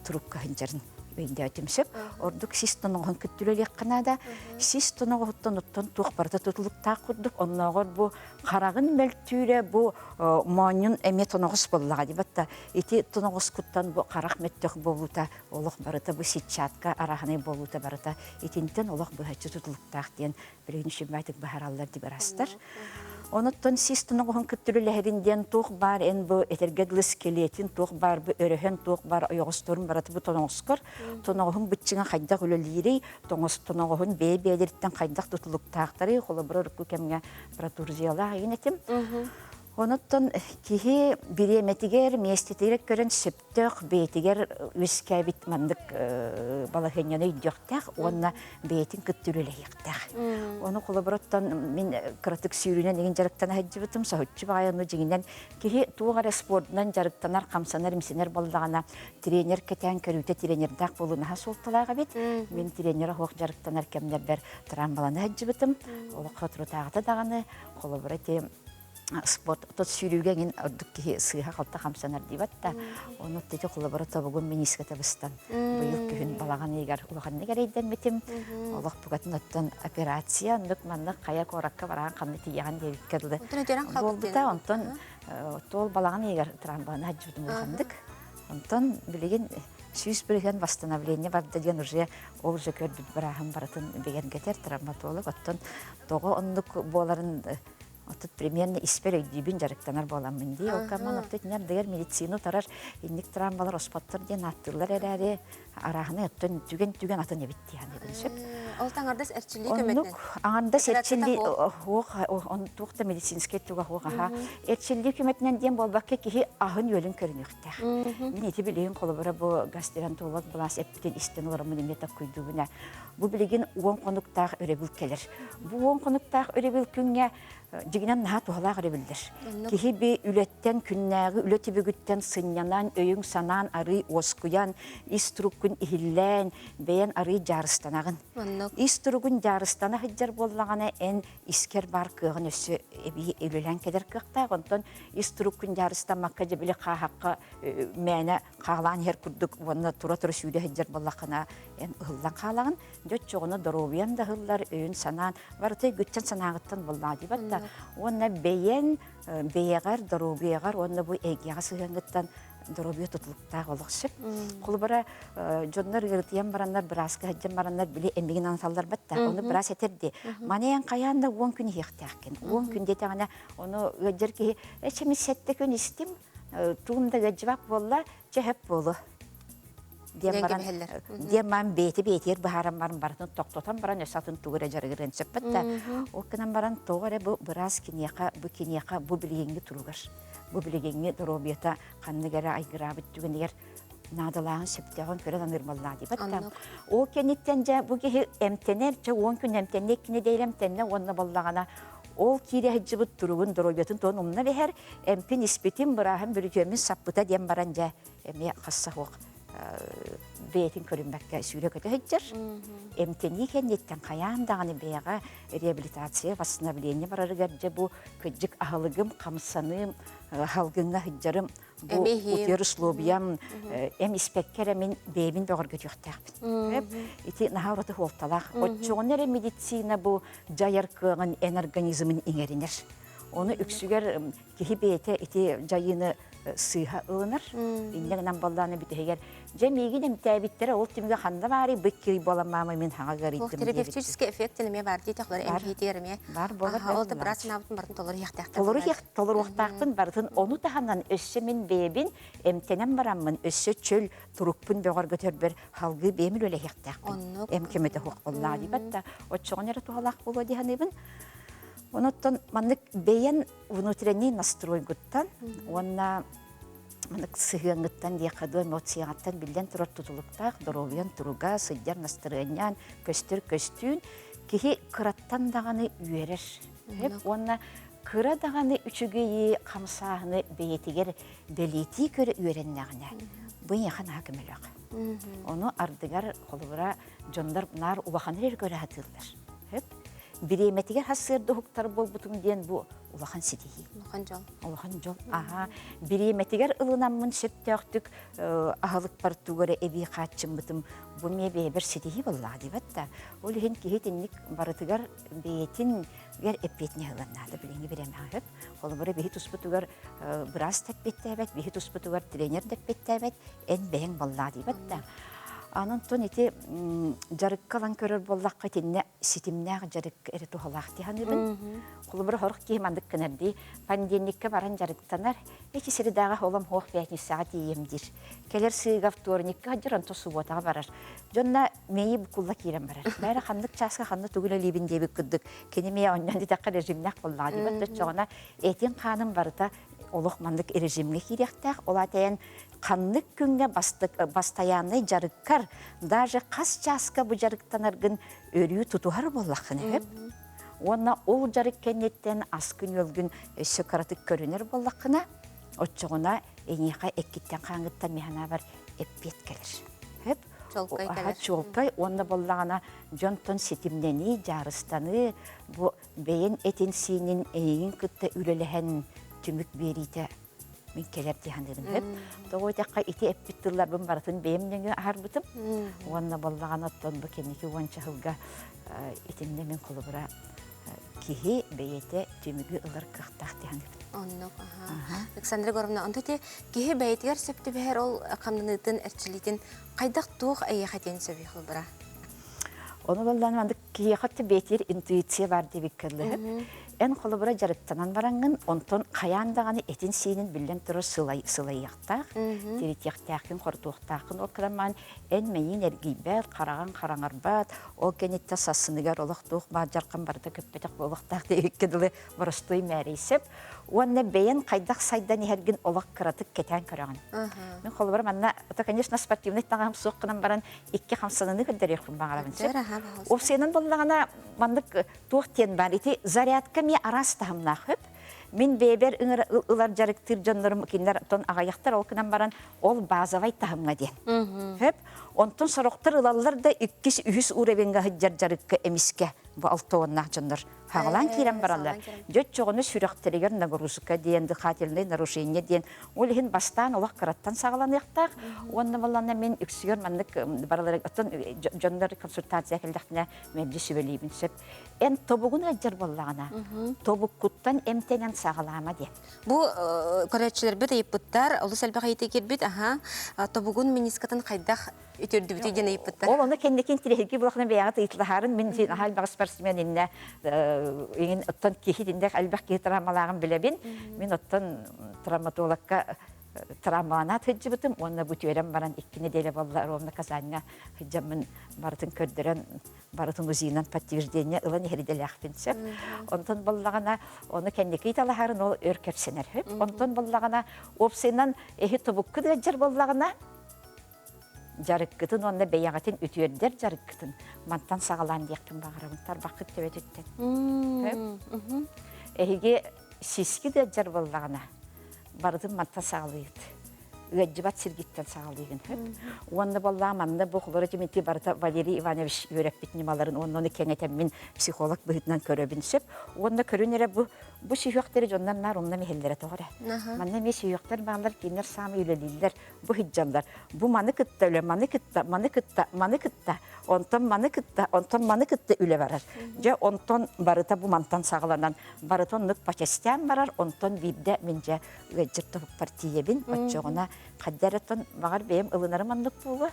турукка сылдьарын өйдөөтүм сөп. Ордук сис тоноҕоһун кытта үлэлиэххэ наада. Сис тоноҕоһуттан оттон туох барыта тутулуктаах курдук. Оннооҕор бу хараҕын мөлтүүрэ бу моонньун эмиэ тоноҕос буоллаҕа дии батта ити тоноҕоскуттан бу харах мөттөх буолуута олох барыта бу сетчатка араһынай буолуута барыта итинтэн олох быһаччы тутулуктаах диэн билигин үчүгэйдик быһаараллар дии барастар. Онуттан сис тоноҕоһун кытта үлэлэһэрин диэн туох баар эн бу этэргэ дылы скелетин туох баар бу өрөһөн туох баар ойоҕосторун барыта бу тоноҕоскор тоноҕоһун быччыҥа хайдах үлэлиирий тоҥос тоноҕоһун бэйэ бэйэлэриттэн хайдах тутулуктаахтарый холобура урукку кэмҥэ протурзиялаах игин этим Онуттан киһи бириэмэтигэр, миэстэтигэр көрөн сөптөөх бэйэтигэр үөскээбит маннык балаһыанньаны өйдүөхтээх уонна бэйэтин кытта үлэлэһиэхтээх. Ону холобуруттан мин кыратык сүүрүүнэн игин дьарыктана сылдьыбытым, соһуччу баҕайы ону дьиҥинэн киһи туох эрэ спордунан дьарыктанар, хамсанар, имсэнэр буоллаҕына тренер кэтээн көрүүтэ тренердээх буолуу наһаа суолталаах эбит. Мин тренер оһох дьарыктанар кэмнэрбэр травмалана сылдьыбытым. Олоххо турутааҕыта даҕаны холобура ити спорт тот сүүрүүгэ эҥин ордук киһи сыыһа-халта хамсанар диибэт да ону ити холобура тобугум миниискэтэ быстан быйыл күһүн балаҕан ыйыгар улаханнык эрэйдэммитим олох букатын оттон операция оннук маннык хайа куоракка бараан ханна тиийэҕин диэбиккэ дылы буолбута онтон туол балаҕан ыйыгар трамвайны сылдьыбытым улаханнык онтон билигин 100% восстановление барда диэн уже ол уже көрбүт бырааһым барытын бигэргэтэр травматолог оттон тоҕо оннук буоларын Отут примерно испэр өйдүүбүн дьарыктанар буоламмын дии. Ол каман оттут иннэр дыгар медицина утарар инник травмалар оспоттор диэн ааттыыллар эрээри арааһынай оттон түгэн-түгэн атын эбит дии саныыбын сөп. Ол аҥардас эрчиллии көмөтүнэн. Аҥардас эрчиллии уох туох да медицинскэй туга суох аха. Эрчиллии көмөтүнэн диэн буолбакка киһи аһын-үөлүн көрүнүөхтээх. Мин ити билигин холобура бу гастроэнтеролог былаас эппитин истэн олороммун эмиэ таккуйдуубун Бу билигин 10 хонуктаах өрөбүл кэлэр. Бу 10 хонуктаах өрөбүл күҥҥэ дьигинэн наһаа туһалаах өрөбүллэр. Киһи би үлэттэн күннээҕи үлэ түбүгүттэн сынньанан, өйүҥ-санаан арый уоскуйан, ис туруккун иһиллээн, бэйэн арый дьаарыстанаҕын. Ис туругун дьаарыстана сылдьар буоллаҕына, эн искэр баар кыаҕын өссө эбии үлэлээн кэлэр кыахтаах. Онтон ис туруккун дьаарыстаммакка дьэ били хааһахха мээнэ хаалаан иһэр курдук уонна тура-тура сүүрэ сылдьар буоллаххына эн ыһыллан хаалаҕын. Дьэ оччоҕуна доруобуйаҥ да ыһыллар, өйүн санаан барыта өйгүттэн санааҕыттан буоллаҕа диэбэт да. Уонна бэйэҥ бэйэҕэр, доруобуйаҕар уонна бу эйгэҕэ сыһыаҥҥыттан доруобуйа тутулуктаах олох сөп. Холобура, дьоннор ыарытыйан бараннар, бырааска сылдьан бараннар били эмигин анаталларбат да. Ону быраас этэр дии. Маны эн хайаан да 10 күн иһиэхтээххин. 10 күн диэтэҕинэ, ону ыалдьар киһи, эчи мин сэттэ күн истим, тугум да ыалдьыбат буолла, чэ сөп буолуо диэн баран диэн баран бэйэтэ бэйэтигэр быһааран баран барытын тохтотон баран өссө атын тугу эрэ дьарыгырыан сөппөт да ол гынан баран тоҕо эрэ бу быраас киниэхэ бу киниэхэ бу билигиҥҥи туругар бу билигиҥҥи доруобуйата ханнык эрэ айгыраабыт түгэнигэр наадалааҕын сөптөөҕүн көрөн аныыр буоллаа диэбэт да ол кэнниттэн дьэ бу киһи эмтэнэр чэ 10 күн эмтэннэ иккини дэйр эмтэннэ уонна боллаҕына ол киирэ сылдьыбыт туругун доруобуйатын туһун умна биһэр эмпин испитим бырааһым бүрүтүөммүн саппыта диэн баран дьэ эмиэ хасса суох бэйэтин көрүммэккэ сүүрэ-көтө сылдьар. Эмтэнии кэнниттэн хайаан даҕаны бэйэҕэ реабилитация, восстановление барарыгар дьэ бу кырдьык аһылыгым, хамсаныым, салгыҥҥа сылдьарым, бу утуйар условиям эм испэккэ эрэ мин бэйэбин бөҕөргөтүөхтээхпин. Ити наһаа ураты суолталаах. Оччоҕуна эрэ медицина бу дьайар кыаҕын эн организмын иҥэринэр. Ону үксүгэр киһи бэйэтэ ити дьайыыны сыыһа ылынар. Инньэ гынан буоллаҕына бүтэһигэр дьэ миигин эмтээбиттэрэ ол түмүгэ ханна баарый бык киһи буолан маама мин хаҥа ыарыйдым Терапевтический эффект эмиэ баар дии тохлор эмтиитигэр эмиэ баар буолар ол да быраас санаабытын барытын толору иһиэхтээхтэр толоруохтаахпын барытын ону таһынан өссө мин бэйэбин эмтэнэн бараммын өссө чөл турукпун бөҕөргөтөрбөр салгыы бэйэм үлэлэһиэхтээхпин эм көмөтө суох буоллаҕа диэбэт да оччоҕуна эрэ туһалаах буолуо дии саныыбын Онуттан маннык бэйэн внутренний настройгуттан уонна маннык сыһыаҥҥыттан диэххэ дуу эмоцияҕыттан биллэн турар тутулуктаах доруобуйан туруга сылдьар настырыанньаан көстөр көстүүн киһи кыраттан даҕаны үөрэр уонна кыра даҕаны үчүгэйи хамсааһыны бэйэтигэр бэлиэтии көрө үөрэннэҕинэ бу эйиэхэ наһаа көмөлөөх ону ардыгар холобура дьоннор наар улаханы эрэ көрө сатыыллар Бириэмэтигэр сарсыарда уһуктар буолбутум диэн бу улахан ситиһии. Улахан дьол. Улахан дьол. Аһаа. Бириэмэтигэр ылынаммын сөптөөхтүк аһылыкпар тугу эрэ эбии хааччыммытым бу эмиэ бэйэбэр ситиһии буоллаҕа диэбэт да. Ол иһин киһи итинник барытыгар бэйэтин эппиэтинэһи ылан наада билиҥҥи бириэмэҕэ сөп. Холобура биһи туспутугар быраас да эппиэттээбэт, биһи туспутугар тренер да эппиэттээбэт, эн бэйэҥ буоллаҕа диэбэт да. Анан тон ити дьарыкка ылан көрөр буоллахха итиннэ ситимнээх дьарык эрэ туһалаах дии саныыбын. Холобура сорох киһи маннык гынар дии. Понедельникка баран дьарыктанар, эчи средааҕа олом суох пятницаҕа тиийиэм диир. Кэлэр сыыга вторникка сылдьар, онтон субуотаҕа барар. Дьонно мэйии букулла киирэн барар. Бээрэ ханнык чааска ханна тугу үлэлиибин диэбит курдук кини эмиэ онньон дитэххэ режимнээх буоллаҕа диэбит. Оччоҕуна этин-хааным барыта олох маннык режимҥэ киириэхтээх. Ол аата эн ханнык күҥҥэ бастайааннай дьарыккар даже хас чааска бу дьарыктанаргын өрүү тутуһар буоллаххына сөп. Уонна ол дьарык кэнниттэн аскын-үөлгүн өссө кыратык көрүнэр буоллаххына, оччоҕуна эйиэхэ эккиттэн-хааҥҥыттан мин санаабар эппиэт кэлэр. Сөп? Чуолкай кэлэр. Чуолкай уонна буоллаҕына дьонтон ситимнэнии, дьаарыстаныы бу бэйэн этин-сиинин эйигин кытта үлэлэһэн түмүк биэриитэ мин кэлэр дии саныырым сөп. Тоҕо диэтэххэ ити эппит тылларбын барытын бэйэм нөҥүө аһарбытым. Уонна буоллаҕына оттон бу кэнники уонча сылга итиннэ мин холобура киһи бэйэтэ түмүгү ылар кыахтаах дии саныыбын. Оннук, аха. Александра Егоровна, онто ити киһи бэйэтигэр сөп түбэһэр ол хамнаныытын, эрчилиитин хайдах туох эйиэхэ этиэн сөбүй холобура? Ону буоллаан маннык киһиэхэ бэйэтигэр интуиция баар диэбиккэ дылы. Эн холобура дьарыктанан бараҥҥын, онтон хайаан даҕаны этин-сиинин биллэн турар сылайыахтаах, тиритиэхтээххин, хорутуохтааххын. Ол кырамаан эн мэйиин эргийбэт, хараҕыҥ хараҥарбат, ол кэнниттэн сарсыныгар олох туох баар дьархан барыта көппөтөх буолуохтаах диэбиккэ дылы боростуой мээрий сөп. Уонна бэйэн хайдах сайдан иһэргин олох кыратык кэтээн көрөҕүн. Мин холобура манна, это, конечно, спортивный таҥаһым суох гынан баран, икки хамсаныыны көрдөрүөхпүн баҕарабын сөп. Уопсайынан буоллаҕына, маннык туох диэн баар, ити зарядка эмиэ араас таһымнаах сөп. Мин бэйэбэр ылар дьарыктыыр дьоннорум кинилэр тон аҕыйахтар ол гынан баран ол базовай таһымҥа диэн. Сөп. Онтон сорохтор ылаллар да иккис, үһүс уровеньга сылдьар дьарыкка эмискэ бу алтуоннаах дьоннор хаҕалаан киирэн бараллар. Дьэ оччоҕуна сүрэхтэригэр нагрузка диэн, дыхательное нарушение диэн ол иһин бастаан олох кыраттан саҕаланыахтаах. Уонна балана мин үксүгэр маннык баралары оттон дьоннор консультация кэллэхтинэ мэлдьи сүбэлиибин сөп. Эн тобугун ыалдьар буоллаҕына, тобуккуттан эмтэнэн саҕалаама диэн. Бу көрөөччүлэрбит ыйыппыттар, олус элбэх ыйытыы киирбит, аха, тобугун менискатын хайдах үтүөрдүбүтүй диэн ыйыппыттар. Ол ону кэнники интириэһиргии булахына бэйэҕит ыйыталаһарын мин наһаа элбэх спортсмен иннэ иҥин оттон киһи итиннэ элбэх киһи травмалааҕын билэбин. Мин оттон травматологка травмаланаат сылдьыбытым уонна бу түөрэн баран икки неделя буолла ровно Казаньҥа сылдьаммын барытын көрдөрөн барытын УЗИнан подтверждение ылан иһэридэлээхпин сөп. Онтон боллаҕына ону кэнники талаһарын ол өр кэпсэнэр сөп. Онтон боллаҕына уопсайынан эһи тобуккут ыалдьар боллаҕына дьарыккытын уонна бэйэҕитин үтүөрдэр дьарыккытын мантан саҕалаан диэхпин баҕарабын тарбаххыт төбөтүттэн. Эһиги сиски ыалдьар буоллаҕына барытын мантан саҕалыыгыт. Ыалдьыбат сиргиттэн саҕалыыгын сөп. Уонна буоллаҕа манна бу холоро тимити барыта Валерий Иванович үөрэппит ньымаларын уонна ону кэҥэтэммин психолог быһыытынан көрөбүн сөп. Уонна көрүн эрэ бу бу сүһүөхтэри дьоннор наар умнан иһэллэрэ тоҕо эрэ. Манна эмиэ сүһүөхтэр бааллар, кинилэр саамай үлэлииллэр, бу сылдьаллар. Бу маны кытта үлэ, маны кытта, маны кытта, маны кытта, онтон маны кытта, онтон маны кытта үлэ барар. Дьэ, онтон барыта бу мантан саҕаланан, барыта оннук по частям барар, онтон биирдэ мин дьэ ыалдьыт тобукпар тиийэбин, оччоҕуна хайда эрэ оттон баҕар бэйэм ылынарым оннук буолуо.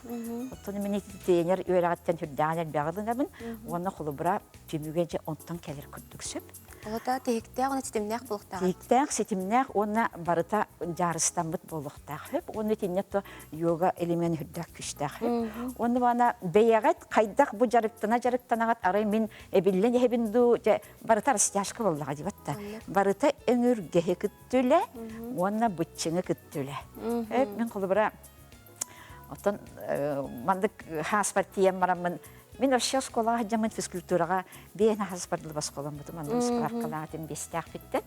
Оттон мин ити тренер үөрэҕиттэн сүрдээҕин элбэҕи ылынабын уонна холобура түмүгэ дьэ онтон кэлэр курдук сөп. Олото тиһиктээх уонна ситимнээх буолуохтаах. Тиһиктээх, ситимнээх уонна барыта дьаарыстаммыт буолуохтаах сөп. Уонна итиннэ то йога элемент үрдээх күүстээх сөп. Уонна бана бэйэҕит хайдах бу дьарыктана дьарыктанаҕыт арай мин эбиллэн иһэбин дуу дьэ барыта растяжка буоллаҕа дибат да. Барыта өҥүргэһи кытта үлэ уонна быччыҥы кытта үлэ. Мин холобура Оттон маннык хааспар тиийэн бараммын, мин вообще оскуолаҕа сылдьаммын физкультураҕа биэһин хааспар дылы босхоломмутум, онно справкалаатым биэстээхпиттэн.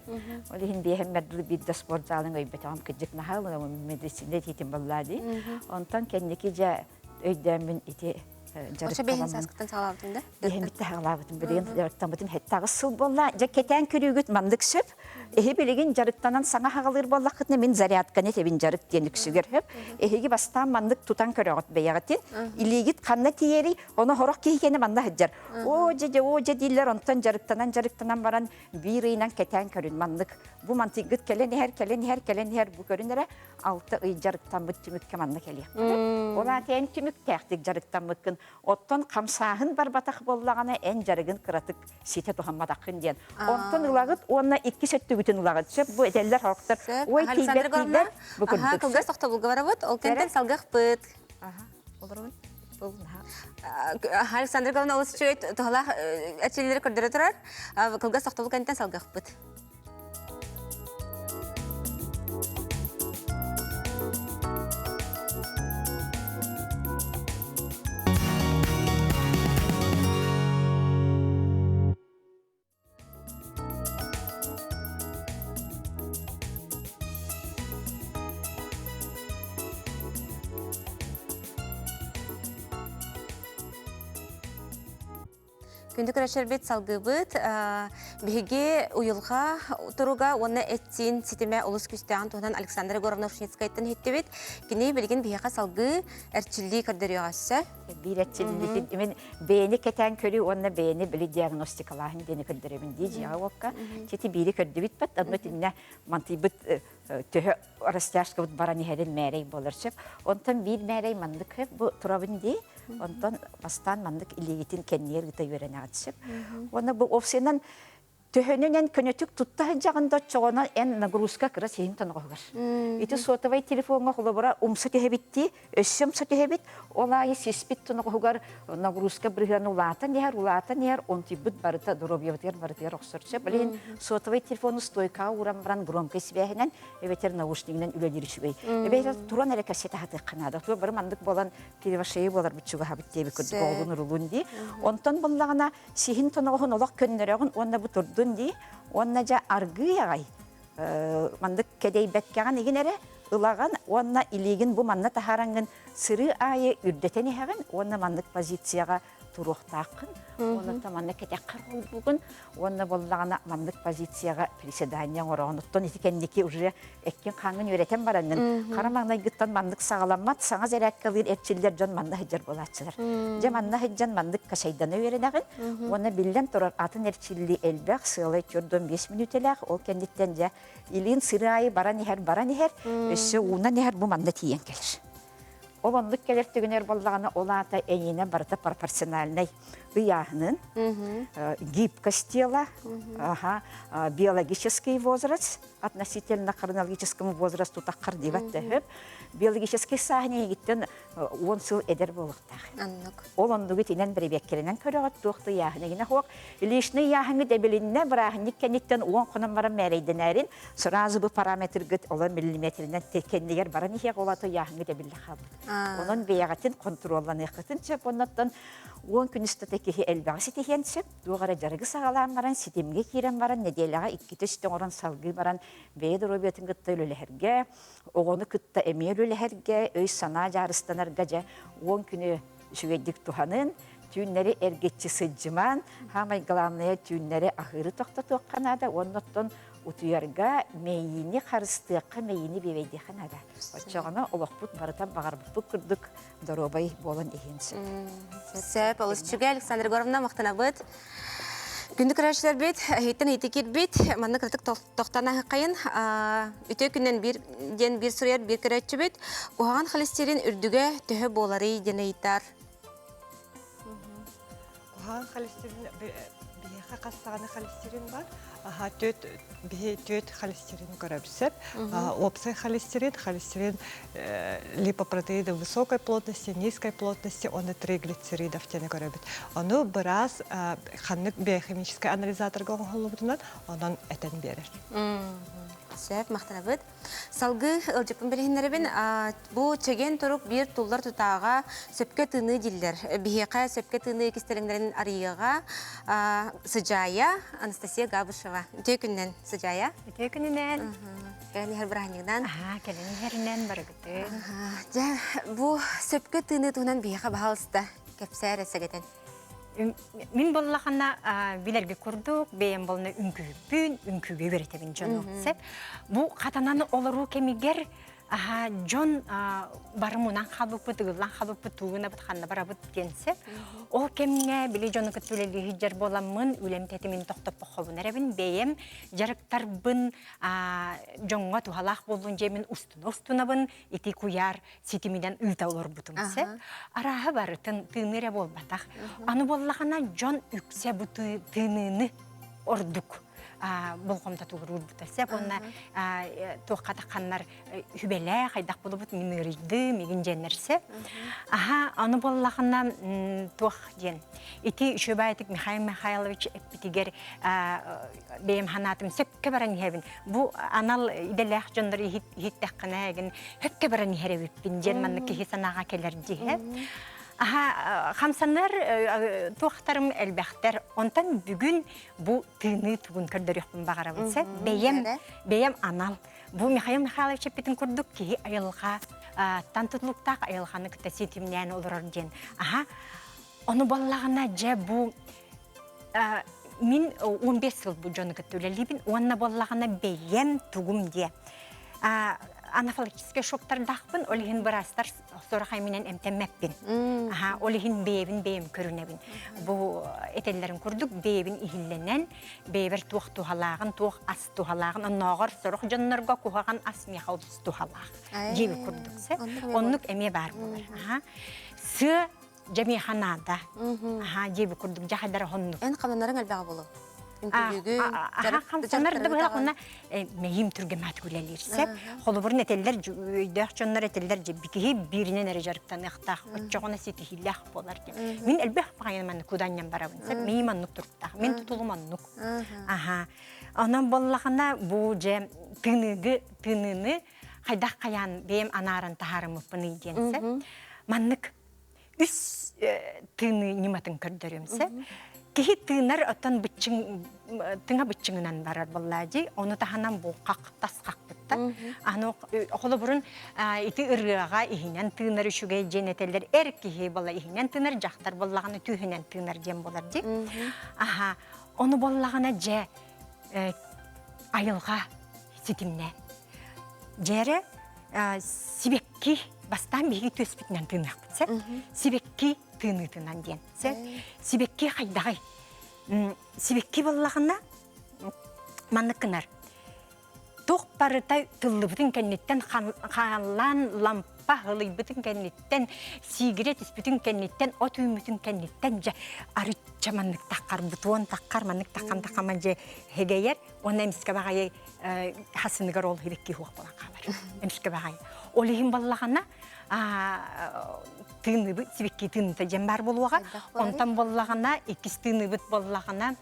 Ол иһин биэһиммэр дылы биирдэ спорт залын өйбөтөҕүм, кырдьык наһаа ылынаммын медицина этиитин баллаа дии. Онтон кэнники дьэ өйдөөммүн ити Очо бэһин сааскыттан саҕалаабытыҥ да? Бэһимиттэн саҕалаабытым. Билигин дьарыктаммытым 7-8 сыл буолла. Дьэ кэтээн көрүүгүт маннык сөп. Эһи билигин дьарыктанан саҥа хаҕалыыр буоллаххытына мин зарядканы этэбин дьарык диэн үксүгэр сөп. Эһиги бастаан маннык тутан көрөҕүт бэйэҕитин. Илиигит ханна тиийэрий, ону сорох киһи кэнэ манна сылдьар. Оо дьэ дьэ оо дьэ дииллэр, онтон дьарыктанан дьарыктанан баран биир ыйынан кэтээн көрүн маннык. Бу мантыйгыт кэлэн иһэр, кэлэн иһэр, кэлэн иһэр бу көрүн эрэ 6 ый дьарыктаммыт түмүккэ манна кэлиэххин. Ол аата эн түмүктээхтик дьарыктаммыккын. Оттон хамсааһын барбатах буоллаҕына эн дьарыгын кыратык ситэ туһамматаххын диэн. Онтон ылагыт уонна иккис өттүгүтүн ылагыт. Сөп бу этэллэр сорохтор. Ой тиийбэт тиийбэт бу курдук. Кылгас тохтобулга барабыт. Ол кэнтэн салгыахпыт. Олоробун. Александр Ивановна олус үчүгэй туһалаах эрчиллиилэри көрдөрө турар. Кылгас тохтобул кэнтэн салгыахпыт. Күндү көрөчөрбүт салгыыбыт. Биһиги уйулҕа туруга уонна эт-сиин ситимэ олус күүстээҕин туһунан Александра Егоровна Ушницкайтан иһиттибит. Кини билигин биһиэхэ салгыы эрчиллии көрдөрүөҕэ өссө. Биир эрчиллиитин имин бэйэни кэтээн көрүү уонна бэйэни били диагностикалааһын диэни көрдөрөбүн дии дьиэҕэ-уокка. Чити биири көрдүбүт бат, онно итиннэ мантыйбыт төһө растяжкабыт баран иһэрин мээрэй буолар сөп. Онтон биир мээрэй маннык сөп бу турабын дии. Онтон бастаан маннык илиигитин кэннигэр ыыта үөрэнэҕит сөп. Уонна бу опциянан төһөнүнэн көнөтүк тутта сылдьаҕын да оччоҕуна эн нагрузка кыра сиһин тоноҕоһугар. Ити сотовай телефоҥҥа холобура умса түһэбиттии, өссө умса түһэбит, ол аайы сиспит тоноҕоһугар нагрузка бырыһыана улаатан иһэр, улаатан иһэр, онтуйбут барыта доруобуйабытыгар барытыгар охсор сөп. Ол иһин сотовай телефону стойкаҕа ууран баран громкай сибээһинэн эбэтэр наушнигынан үлэлиир үчүгэй. Эбэтэр туран эрэ кэпсэтэ сатыахха наада. Туох бары маннык буолан кривошеи буоларбыт чугаһабыт диэбит курдук оҕолун урулун дии. Онтон буллаҕына сиһин тоноҕоһун олох көннөрөҕүн уонна бу турдун дии. Уонна дьэ аргыый аҕай маннык кэдэйбэккэҕин игин эрэ ылаҕын уонна илиигин бу манна таһаараҥҥын сырыы аайы үрдэтэн иһэҕин уонна маннык позицияҕа туруохтааххын уонна манна кэтэххэр холбуугун уонна буоллаҕына маннык позицияҕа приседание оҥороҕун оттон ити кэнники уже эккин хааҥҥын үөрэтэн бараҥҥын хара маҥнайгыттан маннык саҕаламмат саҥа зарядкалыыр эрчиллэр дьон манна сылдьар буолааччылар дьэ манна сылдьан маннык качайдана үөрэнэҕин уонна биллэн турар атын эрчиллии элбэх сыалай 45 мүнүүтэлээх ол кэнниттэн дьэ илиин сырыы аайы баран иһэр баран иһэр өссө уунан иһэр бу манна тиийэн кэлэр Ол оннук кэлэр түгэнэр буоллаҕына, ол аата эйиэнэ барыта пропорциональнай ыйааһынын, гибкость тела, ага, биологический возраст относительно хронологическому возрасту таххар дибат төһөп, биологический сааһын эйигиттэн 10 сыл эдэр буолуохтаах. Оннук. Ол оннугу итинэн бэрэбиэккэлэнэн көрөҕүт, туох да ыйааһын игинэ суох. Личный ыйааһыҥҥыт эбилиннэ, бырааһынньык кэнниттэн 10 хонон баран мээрэйдэнээрин, сразу бу параметргыт олор миллиметринэн кэннигэр баран иһиэх ол аты ыйааһыҥҥыт эбиллэ хаалбыт. Онон бэйэҕитин хонтуруолланыаххытын сөп, оннуттан 10 күн устата киһи элбэҕи ситиһиэн сөп. Туох эрэ дьарыгы саҕалаан баран, ситимҥэ киирэн баран, нэдиэлэҕэ иккитэ үстэ оҥорон салгыы баран, бэйэ доруобуйатын кытта үлэлэһэргэ, оҕону кытта эмиэ үлэлэһэргэ, өй-санаа дьаарыстанарга дьэ 10 күнү үчүгэйдик туһанын, түүннэри эргиччи сылдьымаан, хаамай главное түүннэри аһыыры тохтотуохха наада уонна оттон утуйарга мэйиини харыстыахха, мэйиини биэбэйдиэххэ наада. Оччоҕуна олохпут барыта баҕарбыппыт курдук доруобай буолан иһиэн сөп. Сөп, олус үчүгэй, Александра Егоровна, махтанабыт. Күндү көрөөччүлэрбит, эһиттэн ыйытыы киирбит, манна кыратык тохтоон аһыаххайын. Үтүө күннэн биир диэн биир суруйар биир көрөөччүбүт. Куһаҕан холестерин үрдүгэ төһө буоларый диэн ыйытар. Куһаҕан холестерин биһиэхэ хас даҕаны холестерин бар. Аха түөт биһи түөт холестерин көрөбүт сөп. Уопсай холестерин, холестерин липопротеиды высокой плотности, низкой плотности, уонна триглицеридов диэни көрөбүт. Ону быраас ханнык биохимическай анализаторга оҥоһуллубутунан онон этэн биэрэр. Сөп, махтанабыт. Салгыы ыалдьыппын билиһиннэрэбин. Бу чэгиэн турук биир туллар тутааҕа сөпкө тыыныы дииллэр. Биһиэхэ сөпкө тыыныы кистэлэҥнэрин арыйыаҕа Сыдьаайа Анастасия Габышева. Үтүө күнүнэн, Сыдьаайа. Үтүө күнүнэн. Кэлэн иһэр бырааһынньыгынан. Аһаа, кэлэн иһэринэн барыгытын. Дьэ, бу сөпкө тыыныы туһунан биһиэхэ баһаалыста. Кэпсээр эсэгэтэн. Мин боллахана билэргэ курдук бэйэм болна үҥкүүппүн, үҥкүүгэ үөрэтэбин дьону. Сеп. Бу хатанан олоруу кэмигэр аха дьон бары мунан халбыппыт, ыгыллан халбыппыт, туугунабыт, ханна барабыт диэн сеп. Ол кэмҥэ били дьону кытта үлэлии сылдьар буоламмын, үлэм тэтимин тохтоппоххобун эрэбин, бэйэм дьарыктарбын дьоҥҥо туһалаах буоллун дьиэмин устуна-устунабын, ити куйаар ситиминэн ыыта олорбутум сеп. Арааһы барытын тыыныы эрэ буолбатах. Аны буоллаҕына дьон үксэ бу тыыныыны ордук болҕомтотугар уурбута сеп. Уонна туохха тахханнар хүбэлээ хайдах булубут мин ыарыйды мигин дьэннэр сеп. Аха аны буоллаҕына туох диэн ити үчүгэйдик Михаил Михайлович эппитигэр бэйэм санаатым сөпкө баран иһэбин. Бу анал идэлээх дьоннор иһиттэххинэ эгин сөпкө баран иһэр эбиппин диэн маннык киһи санааҕа кэлэр дии. Аха хамсанар туохтарым элбэхтэр. Онтон бүгүн бу тыыныы тугун көрдөрүөхпүн баҕарабын. Сэ бэйэм бэйэм анал. Бу Михаил Михайлович эппитин курдук киһи айылҕа тан тутулуктаах айылҕаны кытта ситимнээн олорор диэн. Аха Ону буоллаҕына дьэ бу мин 15 сыл бу дьону кытта үлэлиибин уонна буоллаҕына бэйэм тугум диэ анафилактическай шоктардаахпын ол иһин быраастар сорох айминэн эмтэммэппин аха ол иһин бэйэбин бэйэм көрүнэбин бу этэллэрин курдук бэйэбин иһиллэнэн бэйэбэр туох туһалааҕын туох ас туһалааҕын оннооҕор сорох дьоннорго куһаҕан ас миэхэ олус туһалаах диэбит курдук оннук эмиэ баар буолар аха сыа Дьэ миэхэ наада. Аһаа диэби курдук дьэ хайдара хоннук. Эн хамнанарыҥ элбэҕэ буолуо. Үҥкүүлүүгүн, Аха хамсанар да быһах уна мэйим түргэмаат үлэлиир сеп. Холобурун этэллэр өйдөөх дьоннор этэллэр дьэ киһи бииринэн эрэ дьарыктаныахтаах, оччоҕуна ситиһиилээх буолар диэн. Мин элбэх баҕайы маннык куданньан барабын сеп. Мэйим оннук туруктаах. Мин тутулум оннук. Аха. Онон боллаҕына бу дьэ тыыныгы тыыныны хайдах хайаан бэйэм анааран таһаарыммыппыный диэн сеп. Маннык үс тыыныы ньыматын көрдөрүөм сөп. Киһи тыынар оттон быччыҥ тыҥа быччыҥынан барар буоллаа дии. Ону таһынан бу хах тас хахпыттар. Аны холобурун ити ырыаҕа иһинэн тыынар үчүгэй диэн этэллэр. Эр киһи була иһинэн тыынар, дьахтар буоллаҕына түүһүнэн тыынар диэн буолар дии. Аха, ону буоллаҕына дьэ айылҕа ситимнээн. Дьээрэ сибэкки бастаан биһиги түөспүтүнэн тыыныахпыт сөп. Сибэкки тыыныытынан диэн сөп. Сибэкки хайдаҕай? Сибэкки буоллаҕына маннык гынар. Туох барыта тыллыбытын кэнниттэн хааллаан лампа ылыйбытын кэнниттэн сиигирэ түспүтүн кэнниттэн от үүммүтүн кэнниттэн дьэ арычча маннык таххар бутуон таххар маннык таххан таххаман дьэ хэгэйэр уонна эмискэ баҕайы хасыныгар ол хибикки хуох буолан хаалар эмискэ баҕайы ол иһин баллаҕана тыыныбыт сибикки тыыныта дьэн бар буолуоҕа онтон боллаҕына иккис тыыныбыт боллаҕына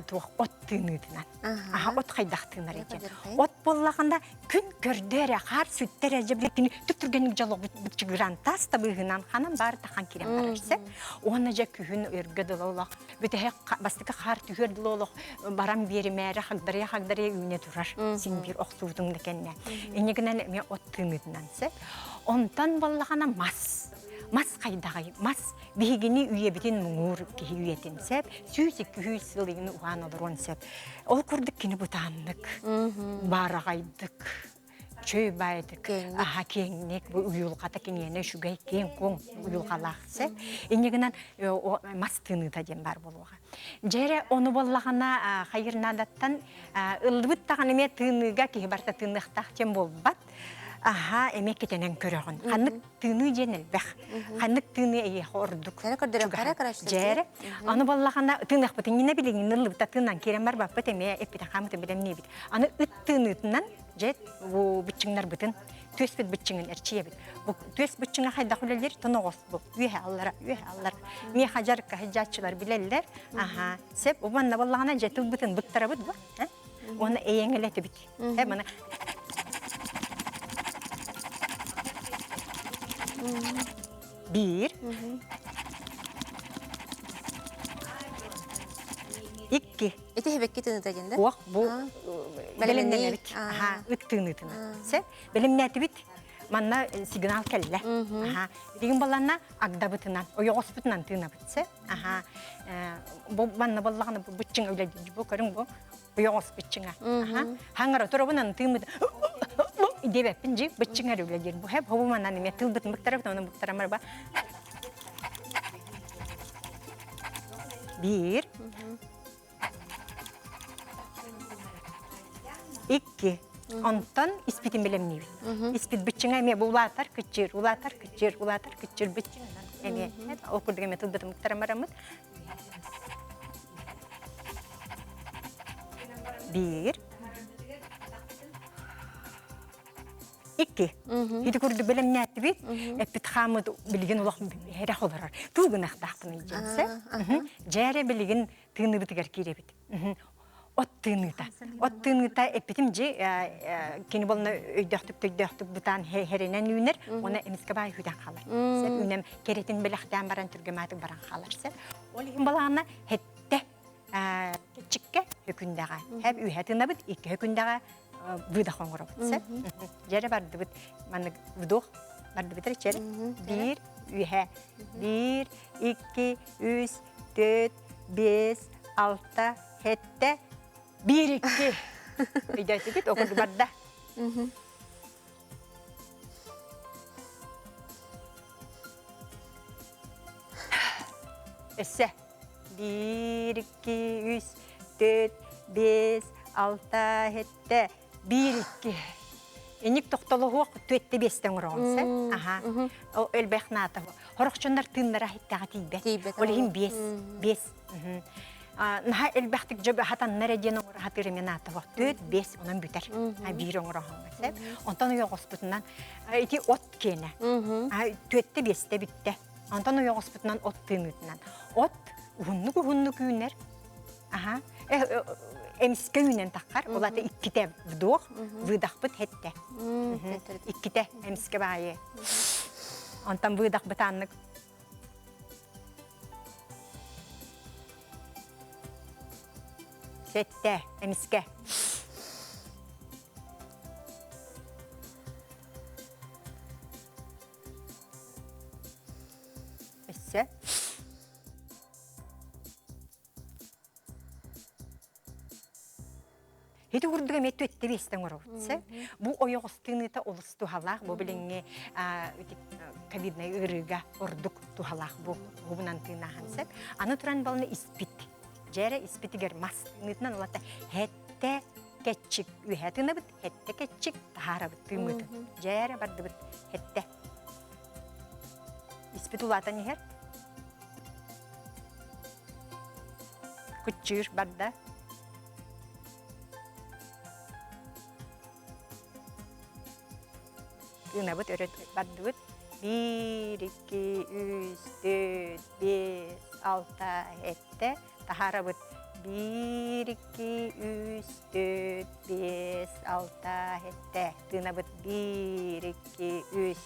туох от тыыныытынан аха от хайдах тыынар диэн от боллаҕына күн көрдө эрэ хаар сүттэ эрэ дьэ биликкини түп-түргэнник дьолобут бычыгыран таас табыыһынан ханан баар тахан кирэн барар сеп уонна дьэ күһүн өргө дылы олох бүтэһик бастакы хаар түһүөр дылы олох баран биэримээри хагдарыйа хагдарыйа үүнэ турар син биир охсуутуҥ да кэннэ инньэ гынан эмиэ от тыыныытынан сөп онтон буоллаҕына мас мас хайдаҕай мас биһигини үйэбитин муҥуур киһи үйэтин сөп 102 сыл игин уһаан олоруон сөп ол курдук кини бытааннык баараҕайдык Чөй баайдык, аха киэҥник, бу уйулҕата киниэнэ үчүгэй киэҥ-куоҥ уйулҕалаах сөп. Инньэ гынан мас тыыныыта диэн баар буолуоҕа. Дьэ эрэ ону буоллаҕына хайыр наадаттан ыллыбыт даҕаны эмиэ тыыныыга киһи барыта тыыныахтаах диэн буолбат. Аха эмиэ кэтэнэн көрөҕүн. Ханнык тыыныы диэн элбэх. Ханнык тыыныы эйиэхэ ордук. Дьэ эрэ аны буоллаҕына тыыныахпытын иннинэ билигин ыллыбыта тыынан киирэн барбаппыт эмиэ эппитин хааммытын билэмниибит. Аны ыт тыыныытынан Дьэ, бу быччыҥнарбытын, түөспүт быччыҥын эрчийэбит. Бу түөс быччыҥа хайдах үлэлиир тоноҕос бу. Үөһэ аллара, үөһэ аллара. Миэхэ дьарыкка сылдьааччылар билэллэр. Аха, сеп, уонна буоллаҕына дьэ тылбытын быктарабыт бу. Уонна эйэҥэлэтибит. Э, мана Биир. Икки. Ити хебекки тыныта диэн да? Уох бу бэлэмнэнэбит. Аха, ыт тыыныытына. Сэ, бэлэмнээтибит. Манна сигнал кэллэ. Аха. Билигин баланна агдабытынан, ойоҕоспутунан тыынабыт сэ. Аха. Бу манна боллаҕына бу быччыҥ үлэлиир бу көрүҥ бу ойоҕос быччыҥа. Аха. Хаҥара туробунан тыыммыт диэбэппин дьи быччыҥар үлэлиир бу хэп хобу манан эмиэ тылбытын быктарабыт онон быктарамар ба биир Икки. Онтон испитин бэлэмниибит. Испит быччыҥа эмиэ бу улаатар кыччыыр, улаатар кыччыыр, улаатар кыччыыр быччыҥынан эмиэ. Ол курдук эмиэ тылбытын быктаран бараммыт. Биир. Икки. Ити курдук бэлэмнээттибит. Эппит хааммыт билигин олох эрэх олорор. Туу гынахтаахпын дьиэнсэ. Дьээрэ билигин тыыныбытыгар киирэбит. От тыыныыта. От тыыныыта эппитим дьи кини болна өйдөөхтүк төйдөөхтүк бытаан хэринэн үүнэр, уона эмискэ баай хүтэн хаалар. Сеп үүнэм кэрэтин бэлэхтээн баран түргэмаатык баран хаалар сеп. Ол иһин балаана хетте кичикке хөкүндэҕэ. Хэп үһэ тыынабыт, икки хөкүндэҕэ выдох оҥоробут сеп. Дьэрэ бардыбыт маннык вдох бардыбыт эрэ чэр. Биир үһэ. Биир, икки, үс, төрт, биэс, алта, сэттэ, биир, икки. Өйдөөтүгүт, ол курдук барда. Өссө. Биир, икки, үс, төрт, биэс, алта, сэттэ, биир, икки. Инник тохтолоһуох түөттэ биэстэ оҥороҕун сэ. Аха. Ол элбэх наата. Хорохчоннор тыыннара иһиттэҕэ тиийбэт. Тиийбэт. Ол иһин биэс. Биэс. Наһаа элбэхтик дьэ хатаннар диэн оҥоро хатыыр эмиэ наата Түөт биэс онон бүтэр. Биир оҥороһоҥҥо сеп. Онтон ойоҕоспутунан ити от киэнэ. Түөттэ биэстэ бүттэ. Онтон ойоҕоспутунан от тыыныытынан. От уһуннук-уһуннук үүнэр. Аха. Эмискэ үүнэн таххар, ол ата иккитэ вдох, выдохпыт хетте. Иккитэ эмискэ баайы. Онтон выдохпыт аннык Сетте, эмискэ. Өссө. Ити курдук эмиэ түөттэ биэстэ оҥоробут. Бу ойоҕос тыыныыта олус туһалаах. Бу билиҥҥи ковиднай ыарыыга ордук туһалаах бу уһунан тыынааһын сөп. Аны туран баланы испит. Дьээрэ испитигэр мас тыыныытынан улата хэттэ кэтчик үөһэ тыынабыт, хэттэ кэтчик таһаарабыт тыыммытын. Дьээрэ бардыбыт хэттэ. Испит улаатан иһэр. Куччуур барда. Тыынабыт өрө бардыбыт. Биир, икки, үс, төрт, биэс, алта, сэттэ. Таһаарабыт. Биир, икки, үс, төрт, биэс, алта, сэттэ. Тыынабыт. Биир, икки, үс,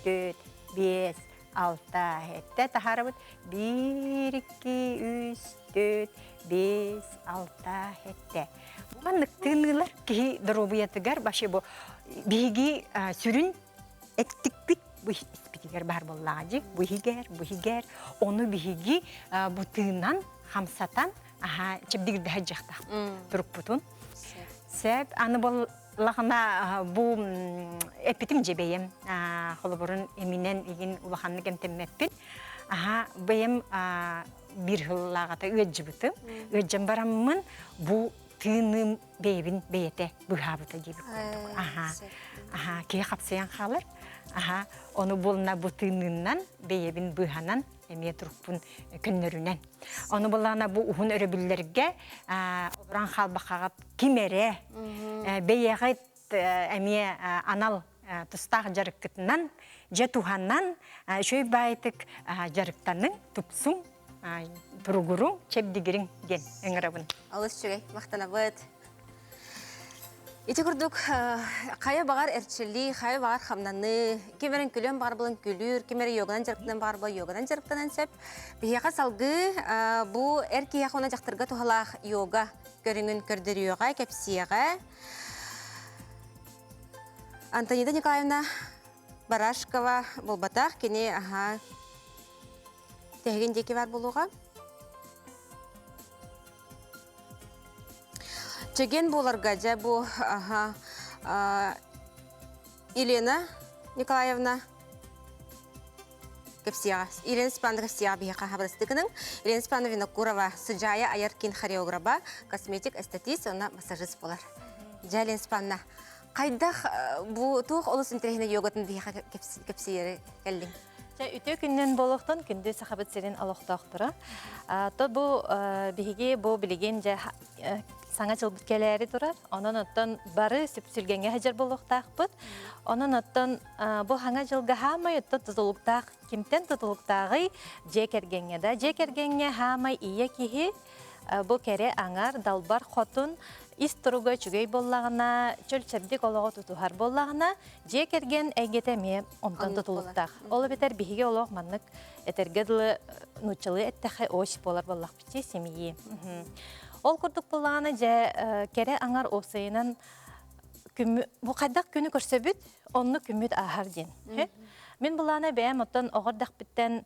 төрт, биэс, алта, сэттэ. Таһаарабыт. Биир, икки, үс, төрт, биэс, алта, сэттэ. Бу маннык тыыныылар киһи доруобуйатыгар вообще бу биһиги сүрүн эттикпит бу испитигэр баар буоллаҕа дии. Бу иһигэр, бу иһигэр. Ону биһиги бу тыынан хамсатан аха чэбдигирдэһэ дьахтах турукпутун. Сөп аны буоллаҕына бу эппитим дьэ бэйэм холобурун эминэн игин улаханнык эмтэммэппин. Аха бэйэм биир сыллааҕыта ыалдьыбытым. Ыалдьан бараммын бу тыыным бэйэбин бэйэтэ быыһаабыта диэбит курдук. Аха. Аха, киһи хапсыйан хаалар. Аха, ону буолна бу тыынынан бэйэбин быыһанан эмиэ турукпун көннөрүнэн. Ону буллаҕына бу уһун өрөбүллэргэ олорон хаалбахаҕыт ким эрэ бэйэҕит эмиэ анал тустаах дьарыккытынан дьэ туһанан үчүгэй баайтык дьарыктаныҥ, тупсуҥ, туругуруҥ, чэбдигириҥ диэн ыҥырабын. Олус үчүгэй, махтанабыт. Ити курдук хайа баҕар эрчиллии, хайа баҕар хамнаныы, ким эрэ күлүөн баҕар булан күлүүр, ким эрэ йоганан дьарыктанан баҕар була йоганан дьарыктанан сөп. Биһиэхэ салгыы бу эр киһиэхэ уонна дьахтарга туһалаах йога көрүҥүн көрдөрүөҕэ, кэпсиэҕэ. Антонида Николаевна. Барашкова буолбатах, кини аха тэһигин диэки бар буолуоҕа. Чэгиэн буоларга дьэ бу аха Елена Николаевна кэпсиэҕэ. Елена Степановна кэпсиэҕэ биһиэхэ хабырыстыкының. Елена Степановна Винокурова Сыдьаайа айар киин хореограба, косметик, эстетист уонна массажист буолар. Дьэ, Елена Степановна, хайдах бу туох олус интэриэһинэй йогатын биһиэхэ кэпсиэри кэллиҥ? Чэ, үтүө күнүнэн буолуохтун күндү Сахабыт сирин олохтоохторо. То бу биһиги бу билигин дьэ саҥа дьылбыт кэлээри турар. Онон оттон бары сүпсүлгэҥҥэ сылдьар буолуохтаахпыт. Онон оттон бу саҥа дьылга хаамай оттон тутулуктаах кимтэн тутулуктааҕый дьиэ кэргэҥҥэ да дьиэ кэргэҥҥэ хаамай ийэ киһи бу кэрэ аҥар далбар хотун ис туруга үчүгэй буоллаҕына чөл чэбдик олоҕу тутуһар буоллаҕына дьиэ кэргэн эйгэтэ эмиэ онтон тутулуктаах. Ол эбэтэр биһиги олох маннык этэргэ дылы нууччалыы эттэххэ ось буолар буоллахпытчи семьи. Ол курдук буоллаҕына дьэ кэрэ аҥар уопсайынан бу хайдах күнү көрсөбүт, онну күммүт ааһар диэн. Мин былаана бэйэм оттон оҕо эрдэхпиттэн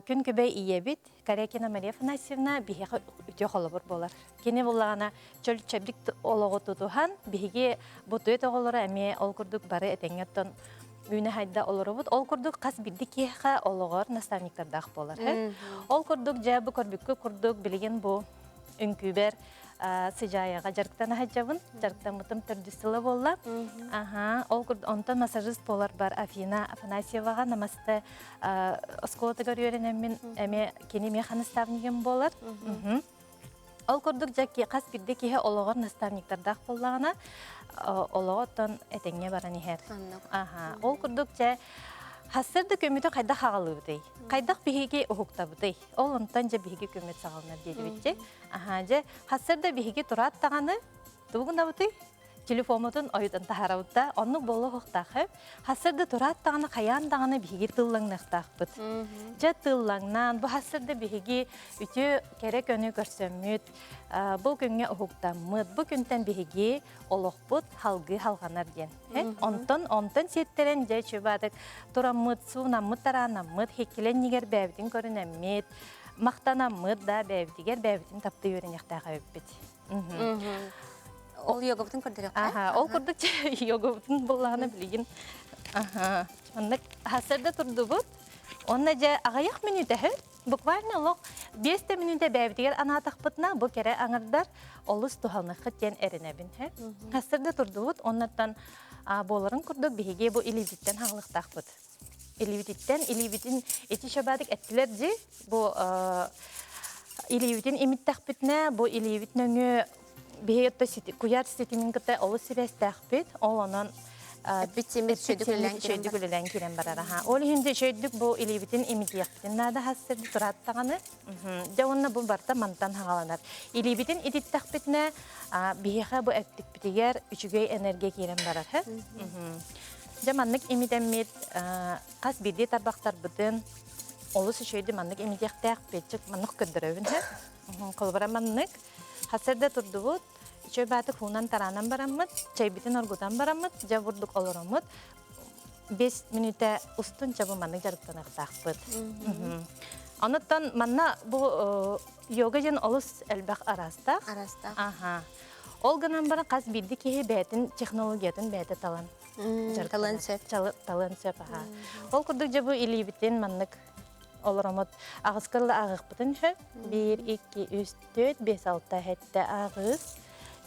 күн күбэй ийэбит Корякина Мария Афанасьевна биһиэхэ үтүө холобур буолар. Кини буллаҕына чөл чэбдик олоҕу тутуһан, биһиги бу түөт оҕолоро эмиэ ол курдук бары этэҥҥэ оттон үүнэ хайда олоробут. Ол курдук хас биирдии киһиэхэ олоҕор наставниктардаах буолар. Ол курдук дьэ бу көрбүккэ курдук билигин бу үҥкүүбэр Сыдьаайаҕа дьарыктана сылдьабын. Дьарыктаммытым төрдүс сыла буолла. Аха, ол курдук онтон массажист буоларбар Афина Афанасьеваҕа намасте оскуолатыгар үөрэнэммин эмиэ кини миэхэ наставнигым буолар. Ол курдук дьэ хас биирдии киһи олоҕор наставниктардаах буоллаҕына олоҕо оттон этэҥҥэ баран иһэр. Аха, ол курдук дьэ хассыр да көмүтү хайдах аҕалыыбытый? Хайдах биһиги уһуктабытый? Ол онтон дьэ биһиги көмүт саҕаланар диэбитчи. Аха, дьэ хассыр да биһиги тураат даҕаны тугу гынабытый? Телефоммутун ойутан таһаарабыт да, оннук буолуохтаах. Хассырда тураат даҕаны хайаан даҕаны биһиги тыллаҥныахтаахпыт. Дьэ тыллаҥнаан, бу хассырда биһиги үтүө кэрэ көнү көрсөммүт, бу күҥҥэ уһуктаммыт, бу күнтэн биһиги олохпут халгыы халҕанар диэн. Онтон онтон сиэттэрэн дьэ чубаатык тураммыт, суунаммыт, тараанаммыт, хиккилэн нигэр бэйэбитин көрүнэммит, махтанаммыт да бэйэбитигэр бэйэбитин таптыы үөрэниэхтээх эбиппит. Ол йогабытын көрдөрүөххэ. Аха, ол курдук йогабытын буллаҕына билигин аха, оннук хасырда турдубут. Онно дьэ аҕыйах мүнүүтэһэ буквально олох биэс да мүнүүтэ бэйэбитигэр анаатахпытына бу кэрэ аҥардар олус туһалныххыт диэн эрэнэбин. Хасырда турдубут, оннуттан буоларын курдук биһиги бу илиибититтэн хаалыахтаахпыт. Илиибититтэн, илиибитин ити шабадык эттилэр дии, бу илиибитин имиттэхпитинэ, бу илиибит нөҥүө биһиги отто куйаар ситимин кытта олус сибээстээхпит. Ол онон Эппит-симмит шөйдүк үлэлээн киирэн барар. Ол иһин дьэ шөйдүк бу илиибитин имитиэхпитин наада хассыр турааттаҕаны. Дьэ уонна бу барыта мантан хаҕаланар. Илиибитин ититтэхпитинэ биһиэхэ бу эттикпитигэр үчүгэй энергия киирэн барар. Дьэ маннык имитэммит хас биирдии тарбахтарбытын олус үчүгэйдик маннык имитиэхтээхпит. Маннык көрдөрөбүн. Холобура маннык. Хасырда турдубут, үчүгэй баатык хуунан тараанан бараммыт, чэйбитин оргутан бараммыт, дьэ бурдук олороммут. 5 мүнүүтэ устун чабы маннык дьарыктаныахтаахпыт. Онуттан манна бу йога диэн олус элбэх араастаах. Араастаах. Аха. Ол гынан баран хас биирдии киһи бэйэтин технологиятын бэйэтэ талан Талан сөп. Талан сөп, аха. Ол курдук дьэ бу илиибитин маннык олоромут аҕыскылла ааҕыахпытын сөп. Биир, икки, үс, түөрт, биэс, алта, сэттэ, аҕыс.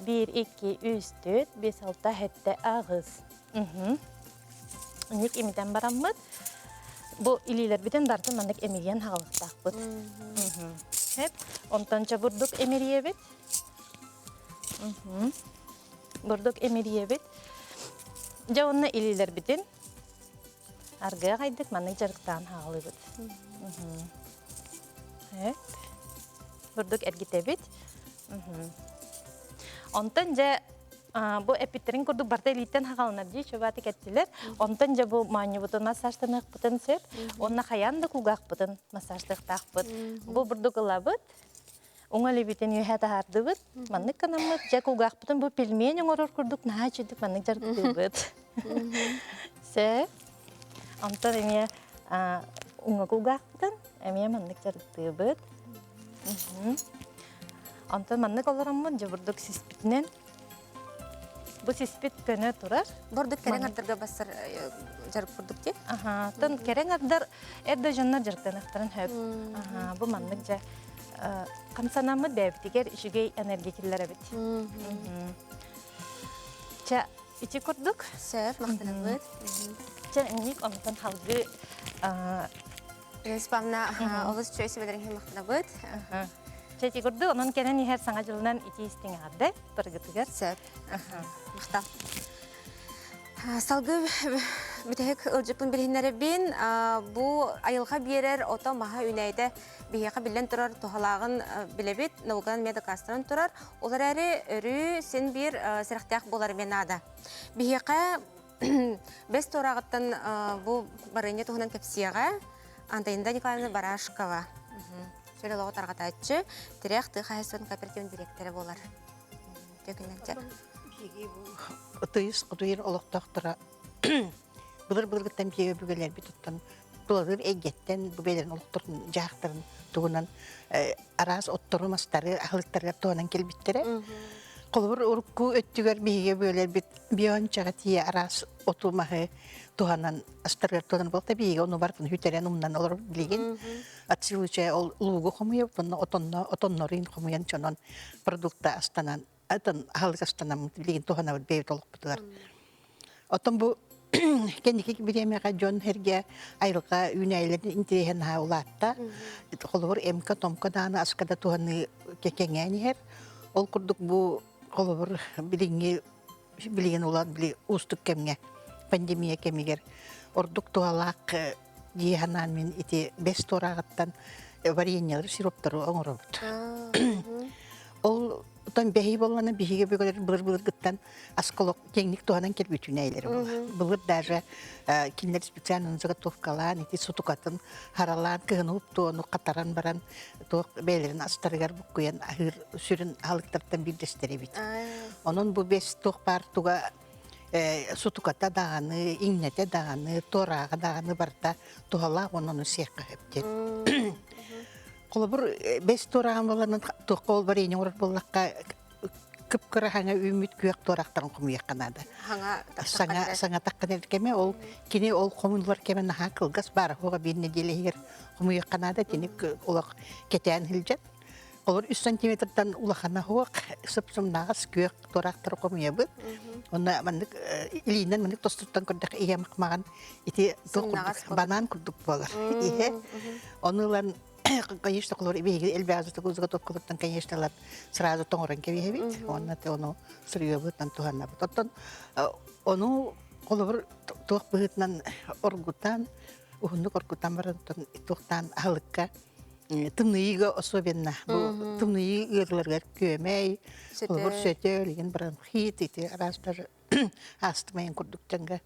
Биир, икки, үс, түөрт, биэс, алта, сэттэ, аҕыс. Инник имитэн бараммыт. Бу илиилэрбитин барытын маннык эмириэн хаҕылыктаахпыт. Сөп. Онтон чобурдук эмириэбит. Бурдук эмириэбит. Дьэ уонна илиилэрбитин аргыа хайдык маннык дьарыктаан хаалыбыт. Бурдук эргитэбит. Онтон дьэ бу эппиттэрин курдук барыта илииттэн хаҕаланар дии чубааты кэттилэр. Онтон дьэ бу моонньубутун массажтаныахпытын сөп. Уонна хайаан да кулгаахпытын массажтыахтаахпыт. Бу бурдук ылабыт. Уҥа илиибитин үөһэ таһаардыбыт. Маннык гынаммыт, дьэ кулгаахпытын бу пельмень оҥорор курдук наһаа үчүгдүк маннык дьарыктыыбыт. Сөп. Онтон эмиэ уҥа кулгаахпытын эмиэ маннык дьарыктыыбыт. Онтон маннык олороммут дьэ бурдук сиспитинэн бу сиспит көнө турар. Бурдук кэрэҥ ардарга бассар дьарык курдук дии. Аха, тон кэрэҥ ардар эр да дьоннор дьарыктаныахтарын сөп. Аха, бу маннык дьэ хамсанаммыт бэйэбитигэр үчүгэй энергия киллэрэбит. Чэ, ити курдук. Сөп, махтанабыт. Чэ, инник онтон халгыы Спамна олус үчүгэй сүбэлэрин иһин махтанабыт. Чэ, ити курдук, онон кэлэн иһэр саҥа дьылынан ити истиҥ эҕэрдэ барыгытыгар. Сөп. Махтал. Салгыы бүтэһик ылдьыппын билиһиннэрэбин. Бу айылҕа биэрэр ото маһа үүнээйитэ биһиэхэ биллэн турар туһалааҕын билэбит, науканан эмиэ дакаастанан турар. Ол эрээри өрүү син биир сэрэхтээх буолар эмиэ наада. Биһиэхэ бэс туорааҕыттан бу барыанньа туһунан кэпсиэҕэ Антонина Николаевна Барашкова. Чөл олоҕу тарҕатааччы, тирэх тыа хаһаайыстыбатын кооперативын дириэктэрэ буолар. Төкүннэнчэ. Тыйыс хотуйар олохтоохторо былыр-былыргыттан биһиги өбүгэлэрбит оттон тулалыыр эйгэттэн бу бэйэлэрин олохторун дьаһахтарын туһунан араас оттору-мастары аһылыктарыгар туһанан кэлбиттэрэ. Холобур, урукку өттүгэр биһиги өбүгэлэрбит биончаҕа тиийэ араас оту-маһы туһанан астарыгар туһанан буолта биһиги ону барытын сүтэрэн умнан олорор билигин от силучая ол луугу хомуйабыт онно отонно отоннорун хомуйан чонон продукта астанан атын аһылык астанаммыт билигин туһанабыт бэйэбит олохпутугар. Оттон бу кэнники бириэмэҕэ дьон сэргэ айылҕа үүнээйилэрин интэриэһэ наһаа улаатта. Холобур, эмка-томко даҕаны аска да туһаныы кэҥээн иһэр. Ол курдук бу холобур билиҥҥи билигин улаан били уустук кэмҥэ пандемия кэмигэр ордук туһалаах дии санаан мин ити бэс туорааҕыттан вареньелары сироптары оҥоробут. Ол Оттон бэһи буоллана биһиги өбүгэлэр былыр-былыргыттан осколок киэҥник туһанан кэлбит үүнээйилэрэ буолар. Былыр даже кинилэр специально заготовкалаан ити сутукатын харалаан кыһын уптуону хатаран баран туох бэйэлэрин астарыгар буккуйан аһыыр сүрүн аһылыктартан биирдэстэрэ эбит. Онон бу бэс туох баар туга сутуката даҕаны, иҥнэтэ даҕаны, туорааҕа даҕаны барыта туһалаах уонна ону сиэххэ сөп диэн. Холобур, бэс туораҕын буоланан туохха ол варенье оҥорор буоллахха кып-кыра хаҥа үүммүт күөх туорахтарын хомуйуохха наада. Хаҥа Саҥа саҥа таххан эрэр кэмэ ол кини ол хомуллар кэмэ наһаа кылгас баара суоҕа биир нэдиэлэ иһигэр хомуйуохха наада кини олох кэтээн сылдьан Олор үс сантиметртан улахана суох сып-сымнаҕас күөх туораахтары хомуйабыт. Онно маннык илиинэн маннык тостуттан көрдөх ийэ махмаҕан ити туох курдук банан курдук буолар иһэ. Ону ылан конечно холор биһиги элбэҕи заготовкалартан конечно ылан сразу тоҥорон кэбиһэбит. Уонна ону сырыабытынан туһанабыт. Оттон ону холобур туох быһыытынан оргутан уһуннук оргутан баран туохтаан аһылыкка тымныйыыга особенно бу тымныйыы ыарыыларыгар күөмэй, холобур сөтөл, игин бронхит ити араастар астымайын курдук дьаҥга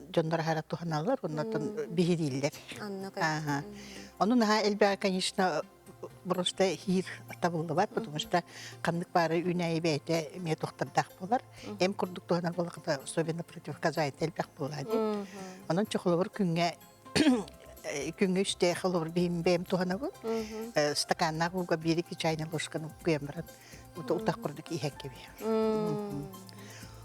дьоннор аһара туһаналлар, оннотон биһирииллэр. Ону наһаа элбэҕи, конечно, просто хиир табыллыбат, потому что ханнык баары үүнээйи бэйэтэ эмиэ туохтардаах буолар. Эм курдук туһанар буоллахха, особенно противоказает элбэх буолаа дии. Онон чохолобур күҥҥэ күҥҥэ үстээх холобур биһим бэйэм туһанабын. Стаканнаах ууга биир-икки чайная ложканы уккуйан баран утах курдук иһэн кэбиһэр.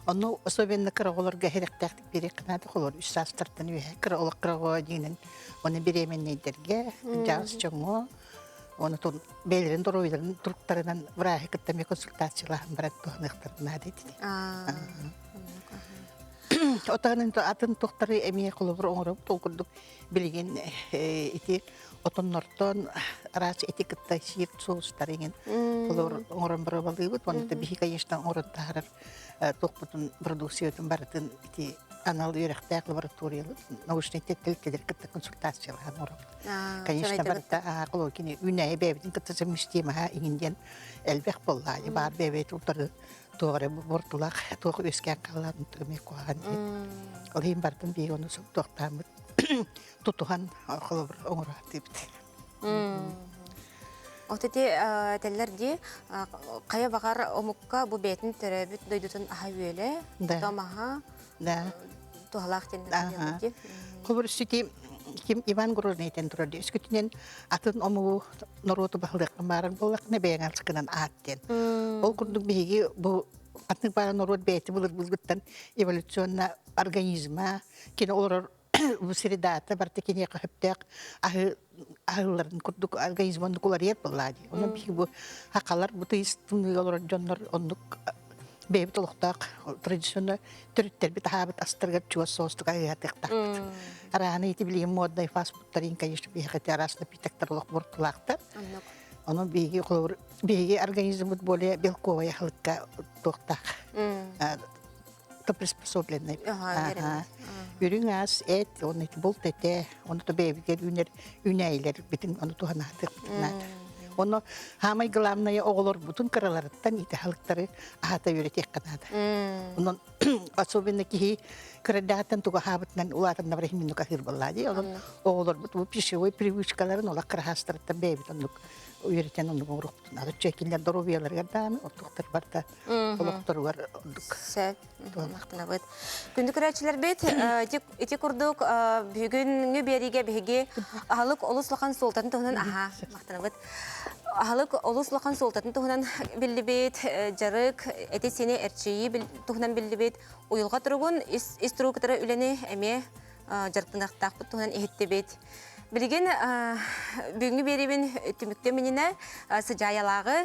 Ону особенно кыра оҕолорго эһирэхтээхтик биэриэххэ наада холобур үс саастартан үөһэ кыра олох кыра оҕо дьиҥинэн уонна беременнэйдэргэ дьаҕас дьоҥҥо уонна бэйэлэрин доруобуйаларын туруктарынан враһы кытта эмиэ консультациялаһан баран туһаныахтарын наада ити. Отаһынан атын туохтары эмиэ холобур оҥоробут. Ол курдук билигин ити отоннортон араас эти кытта сиир соустар иҥин холобур оҥорон боруобалыыбыт. Уонна биһи, конечно, оҥорон таһаарар туохпутун продукциябытын барытын ити анал үөрэхтээх лабораториялар научнай тэрилтэлэри кытта консультациялаһан оҥоробут. Конечно, барыта холобур кини үүнээйи бэйэбитин кытта совместимаһа иҥин диэн элбэх буолла. Баар бэйэбит утары туох эрэ буортулаах туох үөскээн хаалан эмиэ куһаҕан диэн. Ол иһин бардым биһиги ону туохтааммыт тутуһан холобур оҥоро сатыыбыт. От ити этэллэр дии, хайа баҕар омукка бу бэйэтин төрөөбүт дойдутун аһа-үөлэ, томаһа, Да. туһалаах диэн дии. Холобур сити ким Иван Грозный этэн турар дии. Өскөтүнэн атын омугу норуоту баһылыаххын баарар буоллаххына бэйэҥ алскынан аат диэн. Ол курдук биһиги бу ханнык баара норуот бэйэтэ былыр-былыргыттан эволюционно организма кини олорор бу средаата барыта киниэхэ сөптөөх аһы аһыыларын курдук организм оннук уларыйар буоллаа дии. Онон биһиги бу хахалар бу тыйыс тымныыга олорор дьоннор оннук бэйэбит олохтоох традиционно төрүттэрбит аһаабыт астарыгар чугас соҕустук аһыатыахтаахпыт. Арааны ити билигин модный фастфудтарын, конечно, биһиэхэ араас напитоктар олох буортулаахтар. Онон биһиги холобур биһиги организммыт более белковай аһылыкка туохтаах то приспособленный. Үрүҥ ас, эт, оны булт этэ, оны то бэйэбитигэр үүнэр үүнээйилэр битин ону туһанаатыахпытын наада. Ону хаамай главное оҕолорбутун кыраларыттан ити аһылыктары аһата үөрэтиэххэ наада. Онон особенно киһи кыраддааттан тугу аһаабытынан улаатаннабар иһин аһыыр буоллаа дии. Онон оҕолорбут бу пищевой привычкаларын олох кыраһаастарыттан бэйэбит оннук үөрэтэн оннук оҥоруохпутун наада. Чэкиннэр доруобуйаларыгар даҕаны оттуктар барда олохторугар ордук. Сөп. Махтанабыт. Күндү көрөөччүлэрбит, ити курдук бүгүҥҥү биэриигэ биһиги аһылык олус улахан суолтатын туһунан аһа махтанабыт. Аһылык олус улахан суолтатын туһунан биллибит, дьарык, эти-сини эрчийии туһунан биллибит, уйулҕа туругун ис, ис туругу кытары үлэни эмиэ дьарыктаныахтаахпыт туһунан иһиттибит. Билигин бүгүҥҥү биэриибин түмүктүөм иннинэ сыдьаайалааҕы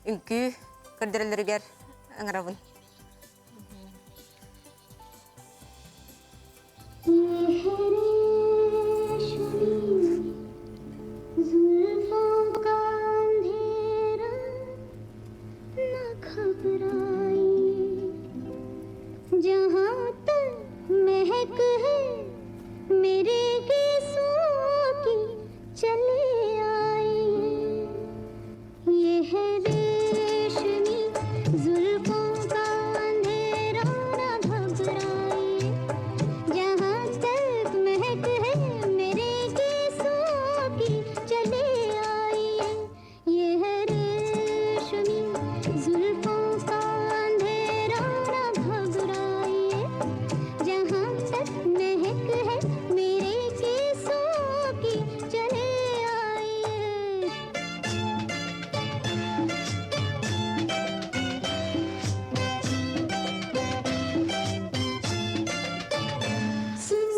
үҥкүү көрдөрөллөрүгэр ыҥырабын.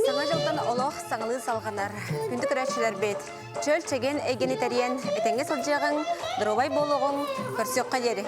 Саҥа дьылтан олох саҥалыы салҕанар. Күндү көрөөччүлэрбит, чөл чэгиэн эйгэни тэрийэн, этэҥҥэ сылдьыаҕыҥ, доруобай буолуоҕуҥ, көрсүөххэ диэри.